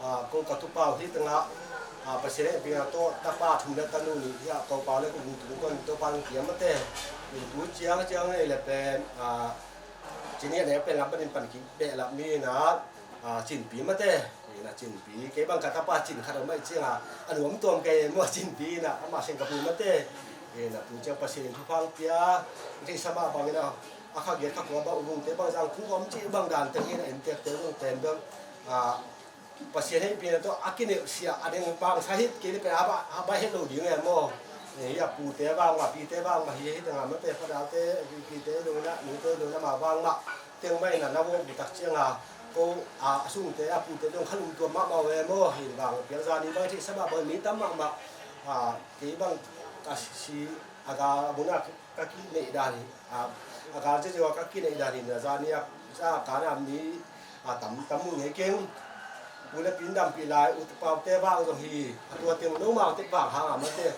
a, ko ka tupa uh hi tengah, a, Pasian hehpihna tawh tapa thum le tanu nih hi a, ko pa le ko bu tung kon to pan kia mate. In tu ciang ciang nei le pen, a, cini a nek pen lam panin pan ki behlap mi in ah, a, Cinpi mate. Hi na Cinpi, kei bang ka tapa Cin khat om mah i ciang a, a nuam tuam kei maw Cinpi in ah, amah Singapore mate. Hi na tu ciang Pasian in thupha hong pia, i theihsa mah bang in ah, a kha giat kha kua bang u Vungte bang Zangkung om cih bang dan teng hi na, inntekte zong pen bang, a, Pasian hehpihna tawh a kinelh sia a deng bang sa hi kei le pen a ba, a ba het lo ding e maw. Hi a pute bang mah, pite bang mah hi, hi teng ah mate, fadalte, pite zong in ah, nute zong in ah, ama bang mah teng mah in ah na vawk bu tak ciang a, ko, a, a sungte, a pute zong kha lum tuam mahmah uh e maw. Hi bang piang zani bang i theihsa mah bang mi tam mahmah, a, kei bang ka si a ga a mun ah ka kineih dan hi, a, a gal ciaciau a ka kineih dan hi na, zani a, za a kan a mi, a, tam, tam mun ngei keng. U le pi in dampih lai, u paute vang zong hi, a tua teng nomau tek vang hang a mate.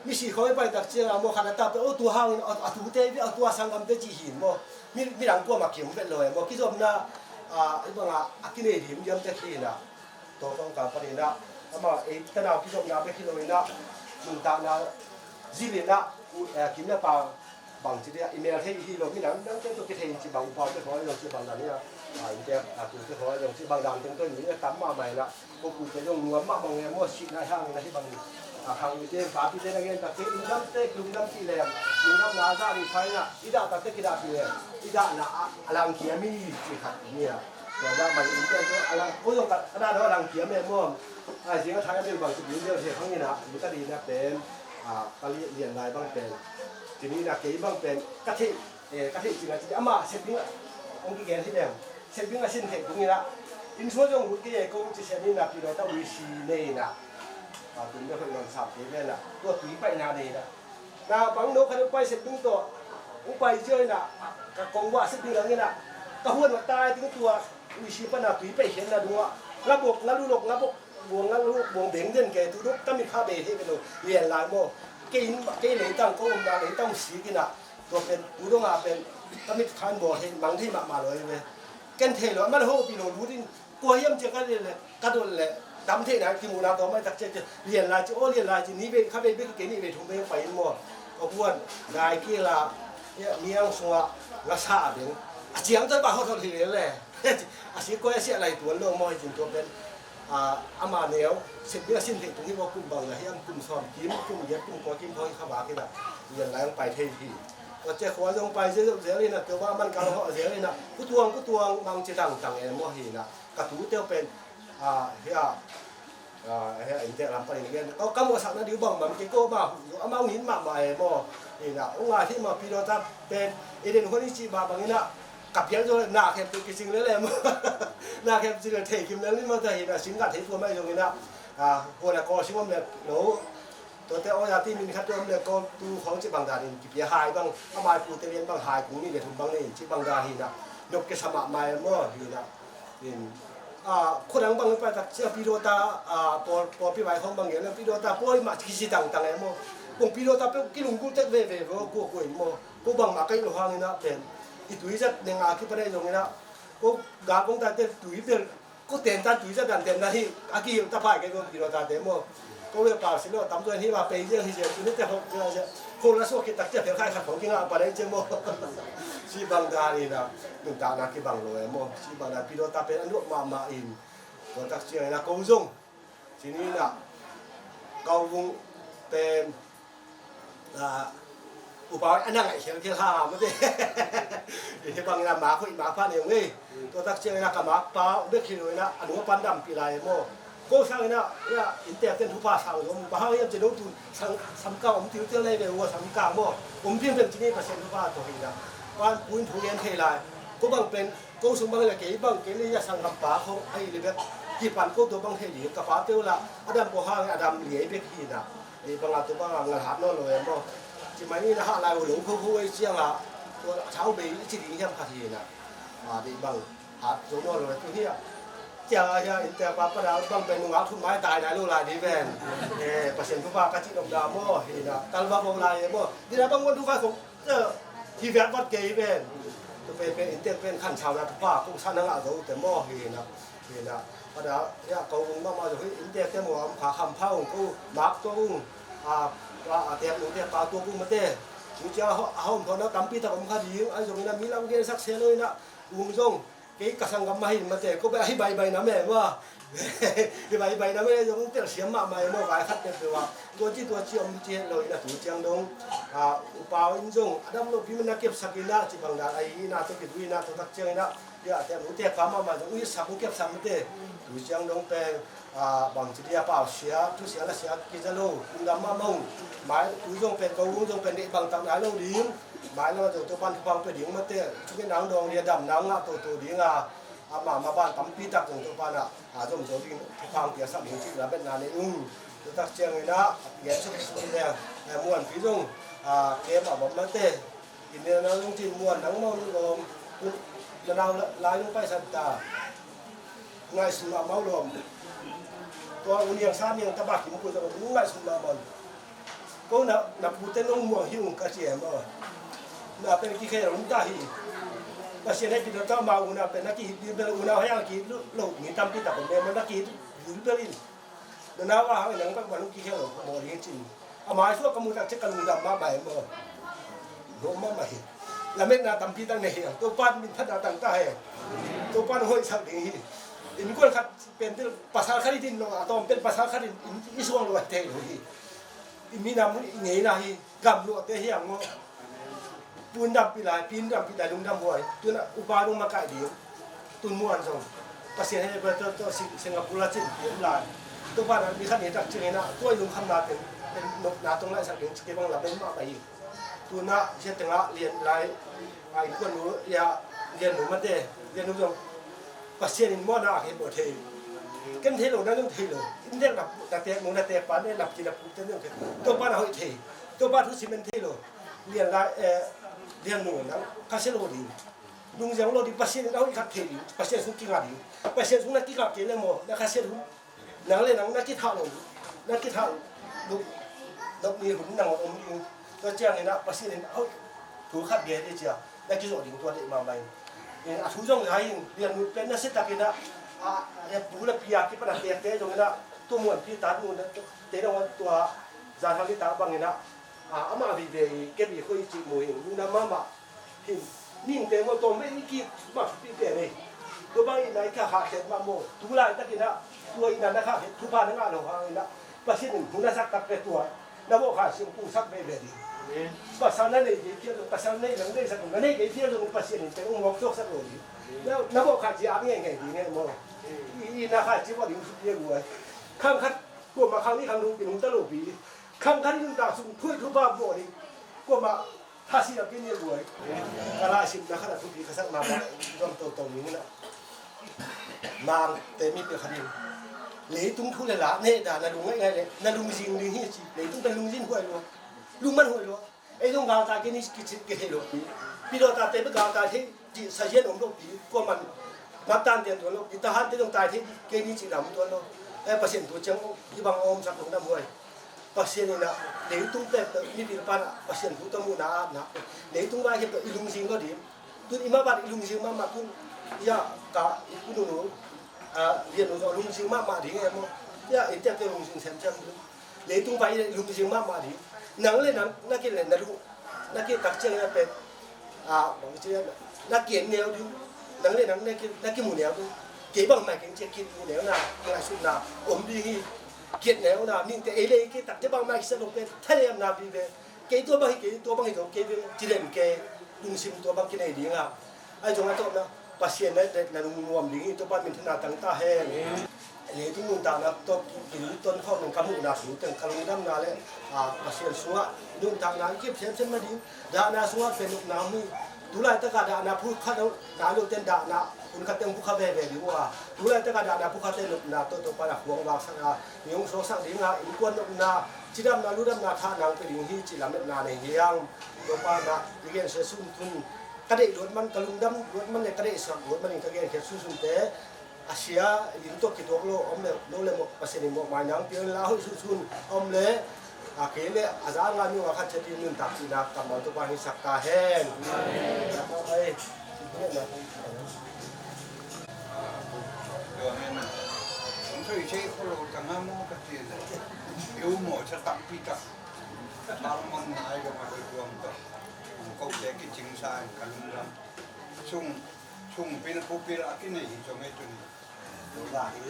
Misi khawng i pai tak ciang a maw khat a tap pen, o tua hangin, a, a tute, a tua sanggamte cih hi maw. Mi, midang kuamah kiom vet lo e maw, kizopna, a, i bang a, a kinei dim diam tek hi na. Tua kawmkal panin ah, amah ei tanau kizopna bek hi lo in ah, nuntakna zil in ah, u, eh, kim le pang bang ci dia, i mel thei hi lo, midang dangte tawh kithei in ci bang, upaute khawng zong ci bang dan hi a, a, innte, a, tute khawng zong ci bang dan teng tawh in mi a tam mahmah in ah, ko pute zong nuam mahmah e maw, sihna hang in ah hih bang, a, khang mite, papite na gen tak, kei lungdamte, lungdam cih leng, lungdamna a zah dih pha in ah, i dah takte kidah cih leng, i dahna a, a langkhia mi ci khat ni a. Tua dah bang innte a lang, ko zong ka, ka dah dong a langkhia mi maw. A, zing a thai a bil bang ci bil deuh thei khang in ah, mi ka dihna pen, a, ka lian lai bang pen. Ci ni in ah kei bang pen, ka theih, eh, ka theih cing a ci, amah sep ding a, hong kigen hi leng. Sep ding a sin theih tung in ah. Inn sung zong lut kei e ko ci sian in ah, pi lo ta ui si nei in ah. A, tun bek hoih nong sam kei ven ah. Tua tui paihna nei in ah. Na bang no khat upai sep ding tawh, upai zia in ah, ka kong vah sep ding ang in ah, ka huan va tai ding tua, uisi pan a tui pai khen na dung ah, nga bok, nga lulok, nga bok, buang nga lulok, buang beng den ke, tu duk ka mit kha bei he ke lo, lian lai maw, kei in, kei leitang, ko um na leitang sik in ah, tua pen, tu dong a pen, ka mit khan bawl he, mang thei mahmah lo hi ve. Ken thei lo, man ho pi lo, lu ding, Kua hiam cia ka lian le, ka dot le, dam theihna kimuhna tawh mai tak cia cia, lian lai ci, aw lian lai ci, ni vei, kha vei bek kei nih vei thum vei pai in maw. Ka buan nai kila, niang sungah ngasa a ding a ciang toi ba hot hot hi le le. A si koi a siah lai tuan lo maw hi cin tua pen. Ama neu sin ding a sin theih tung hi maw, kum bang la hiam, kum sawm kim, kum giat, kum kua kim thawi kha bak hi na. Lian lai ang pai thei hi. Tua cia khua zong pai zel zel hi na, tua ba man kal hawh zel hi na, kutuang kutuang mang ci tangtang em maw hi na. Ka tu teu pen, a, hia, a, hia, inntek lam panin gen. Ka, ka muhsakna diu bang bang kei ko ma, amau ngin mahmah e maw. Hi na, u ngai hi ma pilota pen, i den huan i cih mah bangin a, ka pial zo na khem tu kising lele maw. Na khem ci le thei kim lel ni maw ta hi na, sing ka thei tua mai zongin a, a, huan a kawl sing om le lo. Tuate aw ya ti min khat tuam le ko tu khawng ci bang dan in kipia hai bang, a mai pu te lian bang hai kung ni le thum bang ni ci bang dan hi na. Nok ke sama mai maw hi na. In, a, khudang bang pa tak cia pilota, a, pawl, pawl pi vai khawng bang ya le pilota pawl ma kisi tang tang e maw. Kung pilota pe kilung kul tek ve ve vo ko ko in maw. Ko bang ma kai lo hang ina pen. I tui zat ne nga ki pa dai zong ina. Ko ga kong ta te tui bel Ko ten tan tui za dan ten na hi, a kihilh ta phai kei ko pilota te maw. Ko ve pau si lo, tam tuan hi ma pei ziang hi ziang, tuni te hok ziang ziang. Ko la suak khit tak cia phel khai khat hong kingah pa dai cia maw. Si bang dan hi na, nuntakna kibang lo e maw. Si bang dan pilota pen a nuam mahmah in. Tua tak ciang hi na ko zong. Cini na, ko vung pen, a, upa a na ngaih khialkhial ha mate. Hi bangin a mak hoih mak pha ne ung ei. Tua tak ciangin a ka makpa bek hi lo in a, a nung a pan dampi lai maw. Ko sangin a, inntekten thupha sang zom, bang hang hiam ci lo tun, sang, samkang om tiltel nei ve ua samkang maw. Om piangpiang cini Pasian thupha tawh hi in a. Pan puin thu gen thei lai. Ko bang pen, ko sung bang le kei bang, kei le ia sanggampa khong, a hi le bek, kipan ko tua bang thei ding, ka pa teu la, a dam ko hang, a dam liai bek hi in a. Ei banga tua banga ngal hat nawn lo em maw. Ci mai ni na hah lai uh lo kho kho ei cianga tua thau bei i ci ding hiam khat hi na. Ma dei bang hat zo nawn lo tu hi a. Cia hia innte pa pa da bang pen nungak thun mai tai nai lo lai dei ven. Eh, Pasian thupha ka ci nop da maw hi na. Tal va bo lai em maw. Dina bang wan thupha kong, eh, hi viat vat kei ven. Tu pen pen innte pen khan sau na thupha kong sa na ngah zo te maw hi na. Hi na, pada, ya, ko ung mahmah zo hi, innte te maw, am kha kham pha ung, ko mak tua ung, a, a, a tek ung te pa tua ung mate. Ung cia ho, a hom thona tampi tak om kha ding, ai zong ina mi lam gen sak se lo ina, ung zong, kei ka sanggam mah hi mate, ko be ahi bai bai na me, wa. Hi bai bai na me, zong tel siam mahmah e maw, vai khat peuhpeuh ah. Tua ci, tua ci om ci het lo ina, tu ciang dong, a, upa in zong, a dam lo pi man na kep sak ina, ci bang dan, ai ina, tua ki tu ina, tua tak ciang ina, Ia, te mu te pa ma ma zong ui sak mu kep sak mu te. Tu ciang dong pen, a, bang ci dia pau sia, tu sia la sia ki za lo, ung dam ma ma ung. Mai, tu zong pen, ko ung zong pen, dei bang tak nai lo ding. Mai la ma zong tu pan tu pang pe ding ma te. Tu ke nang dong dia dam nang nga to to ding a. A ma ma ban tampi tak zong tu pan a. A zong zong ding, tu pang pia sak ding ci la bet na ne ung. Tu tak ciang ina, ia suk suk le, a, muan pi zong, a, ke ma bom ma te. Inn le nau zong cin muan nang maw lawm. Na nau la, lai lung paisan ta. Ngaihsun mah maw lawm. Tua u niang sa niang ta bak kim pui zong ngaihsun mah maw. Ko na, na pute nong muang hi ung ka ci em maw. Na pen kikhel lum ta hi. Pasian hei pi ta ma u na pen na kihit bil bel u na hei ang kihit lo, lo mi tampi tak om em maw na kihit bil bel in. Na nau a hang nang bang bang kikhel lo maw ding cin. A mai suak ka mu tak ciang ka lungdam mahmah hi maw. Lawm mahmah hi. Lametna tampi tak nei hi. Topa min phatna tang ta hi. Topa na hoih sak ding hi. Innkuan khat pen tel pasal khat i din lo a tawm pen pasal khat in i suang lo a thei lo hi. I minam i ngeina hi. Gam luahte hi ang maw. Pun dampi lai, pin dampi lai, lungdam huai. Tuna upa nung makaih ding. Tun muan zong. Pasian hei bia tawh, tawh Sing-, Singapore a cin pian lai. Tua banah mi khat ni tak cingin ah, tua i lungkhamna teng, teng nopna tong lai sak ding, cike bang la beng mah pai. Tuna sia tengah lian lai, a innkuan nu, ia, lian nu mate, lian nu zong. Pasian in muan a hei bo thei. Ken thei lo, na zong thei lo. In dek na, na tek nu, na tek pa, ne lap ki lap ku, ken zong thei. Tua banah hoih thei. Tua ba thu simen thei lo. Lian lai, eh, lian nu nang, ka sia lo ding. Lungziang lo ding, Pasian in a hoih khat thei ding. Pasian sung kingah ding. Pasian sung na kingah kei le maw, na ka sia lo. Nang le nang na kithah lo. Na kithah lo. Nop ni hun nang om ding. Tua ciangin ah Pasian in a hoih thu khat gen ding cia. Na kizawh ding tua deh mahmah in. In a thu zong zai in, lian nu pen na sia takin ah, a, a, pu le pi a kipan a tekte zongin ah, tua muan pi tat nu na, te dong tua, zan hang i tak bangin ah, A, amah vive i, kei vive khoi cih mu hi, nuna mahmah hi. Ningte maw, tawm ve i ki mak pi pen ei. Tua bang i nai kha kha khet mah maw. Tu laitakin ah, tua i na na kha khet, thupha na ngah lo hangin ah, Pasian in hun a sak tak ve tua. Na vawh kha siang kung sak veve ding. Amen. Pasal na nei kei phial zong, pasal nei nang nei sak, na nei kei phial zong Pasian in teng um mawk suak sak lo ding. Na, na vawh kha ci a ngei ngei ding e maw. I, i na kha ci vawh ding su pia guai. Khang khat, kuamah khang nih khang thum kinung ta lo pi. Khang khat i nuntak sung thuih thupha vawh ding. Kuamah Hasi a kini a guai. Ka laisimna khat a thupi ka sak mahmah zom toto ni na. Nangte mi pia khat in, leitung thu le la neh dan na lung ngaih ngaih le na lungzing ding hi ci. Leitung pen lungzin huai lua. Lungman huai lua. Ei zong galtai kei ni kici kei thei lo. Pilawh tate bek galtai thei ci sazian om lo pi. Kuaman matan tian tuan lo pi. Tahan te zong tai thei kei ni ci lam tuan lo. Eh, Pasian thu ciang i bang om sak lungdam huai. Pasian in ah leitung pek pek mipil pan ah Pasian thu tawh muhna a atna. Leitung vai khempeuh i lungzing lo ding. Tun i mah ban i lungzing mahmah tun. Ya ka i kununu a lian uh zong lungzing mahmah ding e maw. Ya i tiak te lungzing semsem ding. Leitung vai i lungzing mahmah ding. Nang le nang na kile na lung na kile tak ciang na pek. A, bang ci na kiat neu ding, nang le nang na ki, na kimu neu ding. Kei bangmah keng cia kimu neu na, ngaihsutna om ding hi. Kiat neu na, mihingte ei le ei kiat takte bangmah kisa lo pen thanem na vive. Kei tua bang hi, kei tua bang hi zong kei vive ci den kei lungsim tua bang kinei ding a. Ai zong a tawpna Pasian na, na lungnuam ding hi, tua pan minthanna tang ta hen. Leitung nuntakna tawh ki, ki, tonkhawm in ka muhna thu teng ka lungdamna le, a, Pasian sungah nuntakna i kip semsem nading dahna sungah pen nopna om hi. Tulaitakah dahna phukhat nai lo ten dahna hun khat teng phukha veve ding uh a. Tulaitakah dahna phukhat ten nopna tawh Topa na khuang vaksak a, mi hong suaksak ding a, innkuan nopna, cidamna, ludamna, thahna hong pia ding hi cih lametna nei hi hang. Topa na i gensia sunsun ka deih luat man, ka lungdam luat man le ka deihsak luat man in ka genkhiat sunsunte a sia lim tuak kituak lo om le, lo le mawh Pasian in mawhmaina hong pia in la hoih sunsun om le, a kei le a za a ngai mi ua khat ciat in nuntak cihna kammal Topa hong hisak ta hen. Ai, tua hen a, hong thoi thei kho lo tang a maw ka ci le, i u maw ca tampi tak thalmang nai lo ma doi tuam tawh. Kote kicingsa in ka lungdam. Sung, sung pil pu pil a kinei hi zong ei tuni.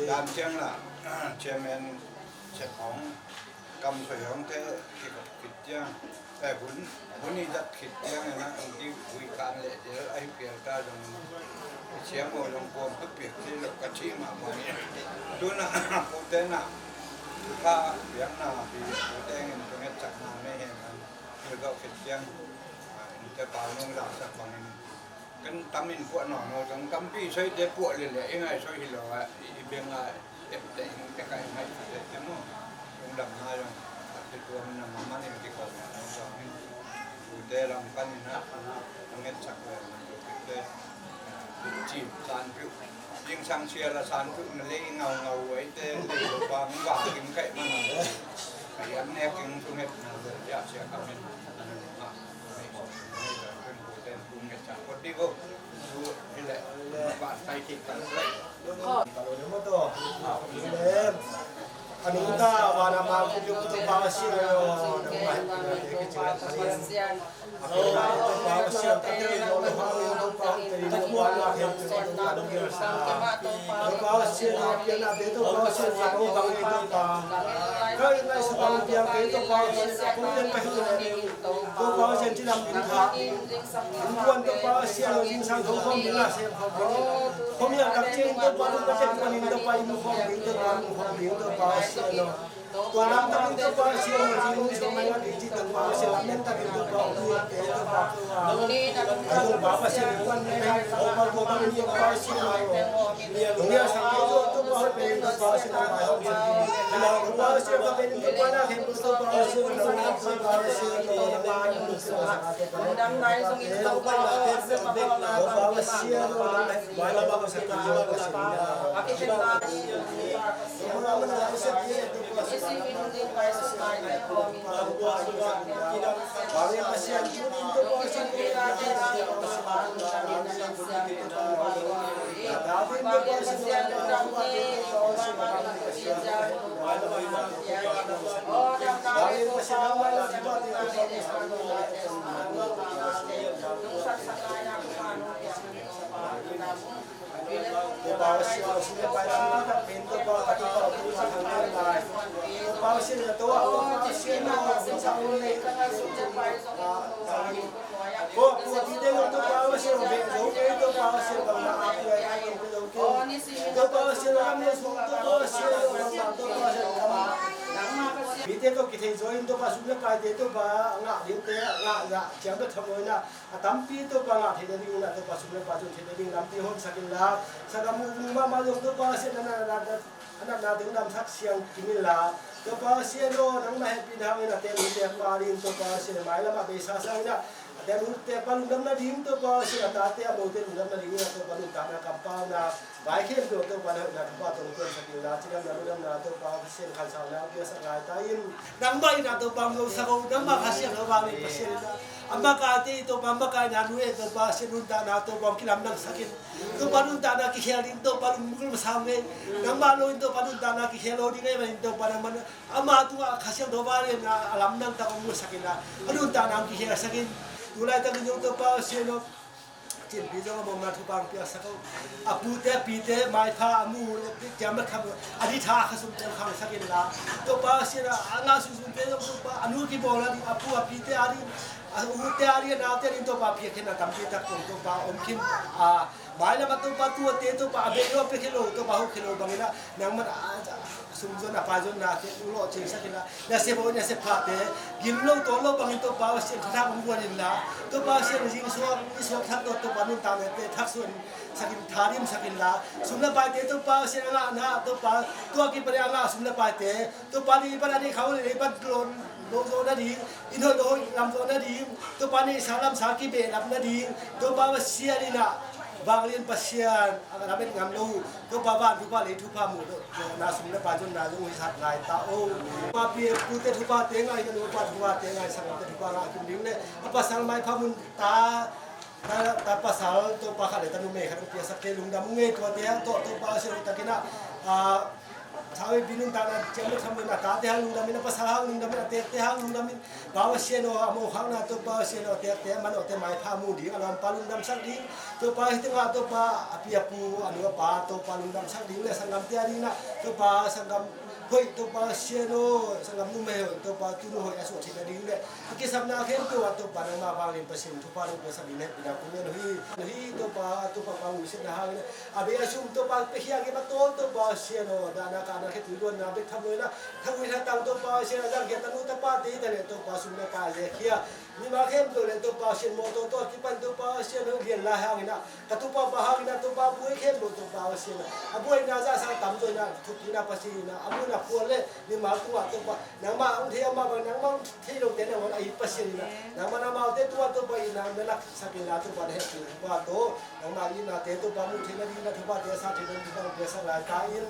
Dan ciang la, chairman sep hong, kam soi hong te kikop khit ciang. Eh, hun, hun i dat khit ciang ina ang ki vui kan leh del ahi pial ta zong. Siang maw zong kuam ka piak ci lo ka ci mahmah ni. Tuna, pute na, ka piak na, pi pute ngin ka nget cak na me he man. Pi gau khit ciang. Ah, in te pau nung la sak bangin. Kan tamin puah nawn lo, kan tampi soite puah lele, i ngai soi hi lo a, i, i beng a, epte in te kai ngai te te mo. Lungdam na zong, a te tuam na maman in kikawm na zong in. Ute lam panin a, a ngetsak ve, ute, ci, san piu. Zingsang sia la san piu na lei ngau ngau ai te, lei lo pa, ngua king kai man a. Ka yam ne king tu nget na, ya sia ka men. Topa Pasian ci lam ding kha. Innkuan Topa Pasian lo zingsang tho khawm ding a sem khawm ding. Khuamial tak ciangin Topa lungka tek panin Topa i mu khawm ding, Topa mu khawm ding, Topa Pasian lo. Tua lam takin Topa Pasian lo zing mu suak mai ngak ding ci Topa Pasian lam nen takin Topa hong mu ngak ding Topa. Ai Topa Pasian innkuan nek Topa Topa in Topa Pasian lo. Hong ia sang kei Topa hong pen Topa Pasian lo. Topa Pasian lo pen Topa na khen Topa Pasian lo. Topa Pasian lo. Mite tawh kithei zaw in Topa sum le paite Topa ngah dingte ngah zah ciang bek tham lo in ah, a tampi Topa ngah theihna dingin ah Topa sum le pai zon theihna ding lampi honsak inla, sanggam uh vung mahmah zong Topa Pasian a na, na, na, a natna ding damsak siang kim inla, Topa Pasian aw, nangmah hehpihna hangin a tel uh tek pa ding Topa Pasian, mailam ah beisa sangin ah a tel uh tek pa lungdam nading Topa Pasian, a tate a mote lungdam nadingin ah Topa nuntakna kampauna vai khempeuh Topa na hoihna thupha tawh hong piangsak inla, cidamna lungdamna Topa Pasian khansauna hong piangsak lai ta in. Nangmah in ah Topa hong zosak o, nangmah Kha Siangtho vang in Pasian in ah a makaite i Topa makaihna nuai Topa Pasian nuntakna Topa hong kilamdangsak in. Topa nuntakna kikhel ding Topa lungmuang masa ngei. Nangmah lo in Topa nuntakna kikhel lo ding ahih manin Topa nangmah ama tungah Kha Siangtho vang in ah a lamdang tak hong musak in ah a nuntakna hong kikhelsak in. Tulaitakin zong Topa Pasian aw, cinpi zong a mawkna thupha hong piaksak o. A pute a pite maipha a mu uh le ciam le kham uh a ditha a khasumte hong khangsak inla, Topa Pasian a ngah sunsunte zong Topa a nu kibawlna ding, a pu a pite a ding, a ute a ding, a naute a ding Topa piakkhiatna tampi tak tawh Topa om khin a, mailam ah Topa tuate Topa a bei lo a piakkhiat lo Topa hohkhiat lo bangin ah nangmah a, a sumzon a paizonna te lawhcingsak inla, nasep aw nasep phate gim lo tawn lo bangin Topa Pasian thathak hong guan inla, Topa Pasian zing suak ni suak thak tawh Topa nuntaknate thaksuan sak in, tharimsak inla, sum le paite Topa Pasian a ngahna Topa tua kipan a ngah sum le paite Topa ni pan a ni khau le pan lon lo zo nading, in hoih lo hoih lam zo nading, Topa ni sa lam sa kibehlap nading, Topa Pasian in ah vanglian Pasian a lamet ngam lo, Topa van thupha lei thupha mu lo na sum le pai zonna zong hi sak lai ta o. Papi pute thupha te ngai na, nu pa thupha te ngai, sanggam te thupha ngah kim ding le a pasal maipha mun ta, ta, ta pasal Topa khat le ta numei khat hong piasak te lungdam uh ngei, tuate hang tawh Topa Pasian hong takin ah, a, thawi bi nuntakna ciam le tham lo in a tate hang lungdam in, a pasal hang lungdam in, a tekte hang lungdam in, Topa Pasian aw, a mawkhakna Topa Pasian aw, a tekte a manawhte maipha mu ding, a lawmpa lungdamsak ding Topa, hih tengah Topa a pi a pu a nu a pa Topa lungdamsak ding le sanggamte a ding in ah Topa sanggam hoih Topa Pasian aw, sanggam numei hoih Topa tunu hoih a suah theihna ding le a kisapna khempeuh ah Topa nangmah vanglian Pasian thupha nong piaksak ding le hehpihna kong ngen uh hi. Hih Topa, Topa pa lungsiatna hangin a bei a sum Topa piakhia kim a tawn Topa Pasian aw, dahna kahna khetui luanna bek tham lo in ah, thagui thatang Topa Pasian a zangkhia tanu tapate hi ta leh Topa sum le pai a zekhia mimal khempeuh le Topa Pasian mawtaw tawh a kipan Topa Pasian aw, lian lai hangin ah ka tupa pa hangin ah Topa buai khempeuh Topa Pasian aw, a buaina zahsa tamzaw in ah thukina Pasian in ah a buaina phual le mimal tungah Topa nangmah hong thei, amah bang nangmah hong thei lote nangawn a it Pasian in ah nangmah amaute tungah Topa itna na laksak inla Topa na hehpihna thupha tawh nangmah itnate Topa muh theihna ding na thuphate a sa theihna ding Topa hong piaksak lai ta in.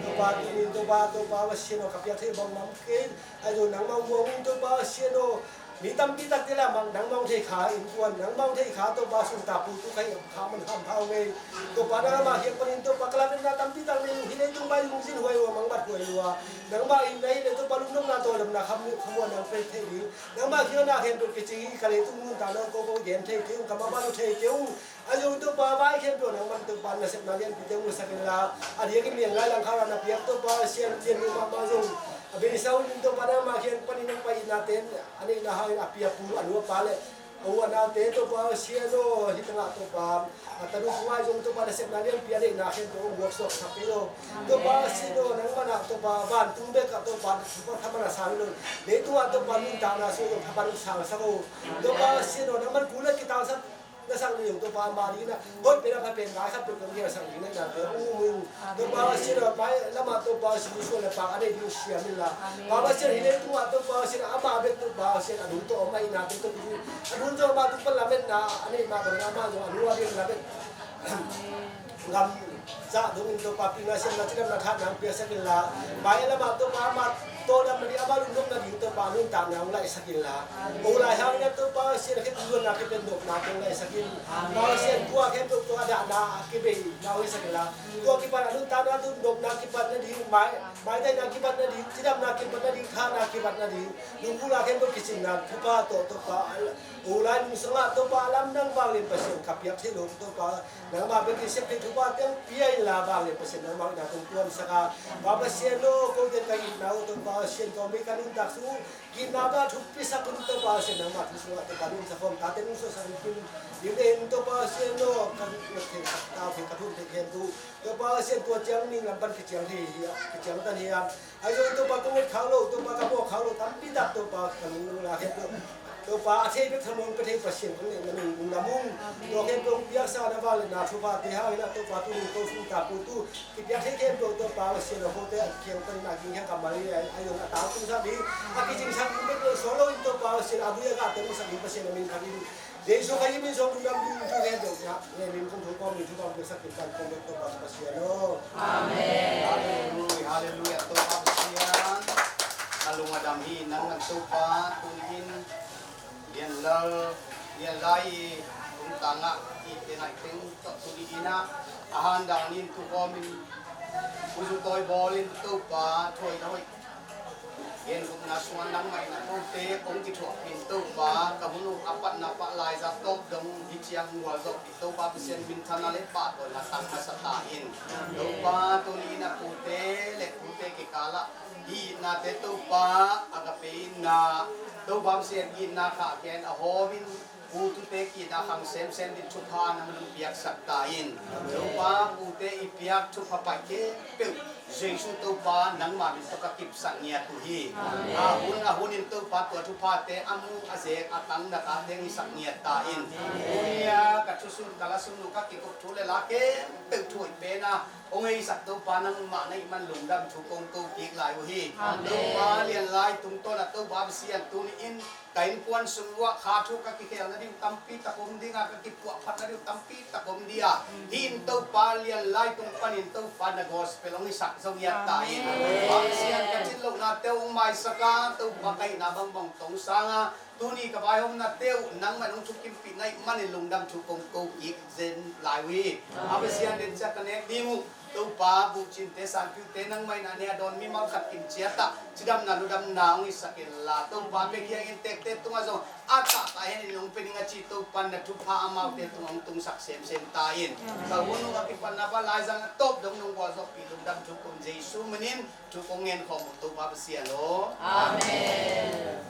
Topa tuni in Topa, Topa Pasian aw, ka piak theih bangmah kei, ahi zong nangmah hong muang in Topa Pasian aw, mi tampi takte lamah nangmah hong thei kha innkuan, nangmah hong thei kha Topa sum ta pu tu kha hi kha man kham pha uh ngei. Topa nangmah kiang panin Topa ka lametna tampi tak nei uh hi, leitung bai lungzin huai uh a mangbat huai uh a, nangmah itna hi le Topa lungdamna tawldamna khamuanna hong pia thei ding. Nangmah kiang na khempeuh kici hi, ka leitung nuntakna kawkaw gen thei kei ung, ka maban uh thei kei ung. A zong Topa vai khempeuh nangman Topa nasepna lianpite musak inla, a diakin lian lai lang kha na piak Topa Pasian lian uh mahmah zong a beisa uh in Topa nangmah kiang panin nangmah itnate a neihna hangin a pi a pu a nu a pa le a u a naute Topa Pasian aw, hih tangah Topa a tanu kungah zong Topa nasepna lianpi a neihna khempeuh hong buaksuak sak kei aw. Topa Pasian aw, nangman ah Topa vantung bekah Topa thupha thaman a sang lo, leitungah Topa nuntakna sung zong thaman hong sangsak aw. Topa Pasian aw, nangman pu le kitalsak na sak ding Topa ama ding in ah, hoih pen a pha pen ngai khat peuh peuh ngial sak ding na inate hong um in. Topa Pasian aw, pai lamah Topa Pasian Jesu le pang a nei ding siam inla, Pa Pasian hi leitungah Topa Pasian ama bek Topa Pasian a dungtaw om a inate Topa Pasian a dungtaw ama tung pan lametna a nei mah bangin ama zong a nu a ding lamet ngam zah dongin Topa pilna siamna cidamna thahatna hong piaksak inla, mai lamah Topa amah tawldamna ding, amah lungnopna ding Topa a nuntakna hong laihsak inla, o lai hangin ah Topa Pasian a khempeuh luanna khempeuh nopna hong laihsak in. Topa Pasian tua khempeuh tua a dahna a kibei na hong hisak inla, tua kipan a nuntakna tu nopna kipatna ding, mai maitaina kipatna ding, cidamna kipatna ding, thahatna kipatna ding, lungkula khempeuh kicinna thupha tawh Topa, u lai nungsangah Topa lamdang vanglian Pasian ka piak theih lo Topa, nangmah bekin sep theih thupha teng pia inla vanglian Pasian nangmah itna tong tuamsak a, Pa Pasian aw, kote ka itna uh Topa Pasian tawh mi ka nuntak sung uh, itna bang thupi sak un Topa Pasian nangmah thu sungah Topa nunsak khawm tate nungsuahsak in kim ding in Topa Pasian aw, ka nunsak thei sak tau thei ka thum thei khem tu Topa Pasian tua ciang ning lam pan kiciang thei hi a, kiciang tan hi a. Ahi zong Topa kong et khak loh, Topa ka mawh khak loh tampi tak Topa ka lungdam hi a. Topa a thei bek thamuang pia thei Pasian kong neih na nung ung na mung. Tua khempeuh hong piaksa na vangliatna thuphate hangin ah Topa tuni ko sung ta ko tu kipiak thei khempeuh Topa Pasian a hote a kiang panin a ging hiang ka mari a, ahi zong a tau tungsak ding a kicingsak ding bek lo suang loin Topa Pasian a bui a gah teng sak ding Pasian a min phat in Jesu Khazih min suang lungdam ding thu gen deuh nia. Ngen in kong thu kawm in thu kawm piaksak in kan kong deuh Topa Pasian aw. Amen. Halleluia, halleluia. Topa Pasian a lung a dam hi nang nang Topa tuni in lianlal lianlai i tungtangah i tenai teng tawh tuni in ah a handan in thu kawm in khuzu tawi bawl in Topa thuaina hoih Gen gupna sungah nangmah in a kote hong kithuahpih in Topa, ka hun uh a patna pah laizang tawp dong hi ciang gualzawhpih Topa Pasian minthanna le pahtawina tang masa ta in. Topa tuni in a pute le pute kikalah hih itnate Topa a ka pe in na Topa Pasian itna khah ken a hawm in Pu tute kihna khang semsem ding thupha nang nang piaksak ta in. Topa pute i piak thupha pai khempeuh Jesu Topa nangmah min tawh ka kipsak ngiat uh hi. A hun a hun in Topa tua thuphate a mu a zek a tang na tate ngisak ngiat ta in. Tunia ka thusun ka lasun uh ka kikup thu le la khempeuh thu hoih pen a hong heisak Topa nangmah na hih man lungdam thu kong ko kik lai uh hi. Topa lianlai tungtawn a Topa Pasian tuni in Ka innkuan sung uah kha thu ka kikhel nading uh tampi tak om ding a, ka kipuahphat nading uh tampi tak om ding a. Hih in Topa lian lai tung panin Topa na gospel hong hisak zo ngiat ta in. Amen. Pasian ka cin lohnate uh hong maisak a, Topa ka hihna bangbang tong sang a, tuni ka vaihawmnate uh nangmah in hong thukimpih na hih manin lungdam thu kong ko kik zen lai uh hi. A Pasian den ciat ka nek ding uh. Topa, buhcinte, sanpiute, nangmah in a ne a dawn mimal khat kim ciat ah, cidamna ludamna hong hisak inla, Topa, pia kiangin tekte tungah zong a tahtah hen in hong pia ning a ci, Topa, na thupha amaute tungah hong tungsak semsem ta in. Ka hun uh a kipatna pa laizang a tawp dong nong gualzawhpih lungdam thu kong Jesu min in thu kong ngen khawm uh Topa Pasian aw. Amen.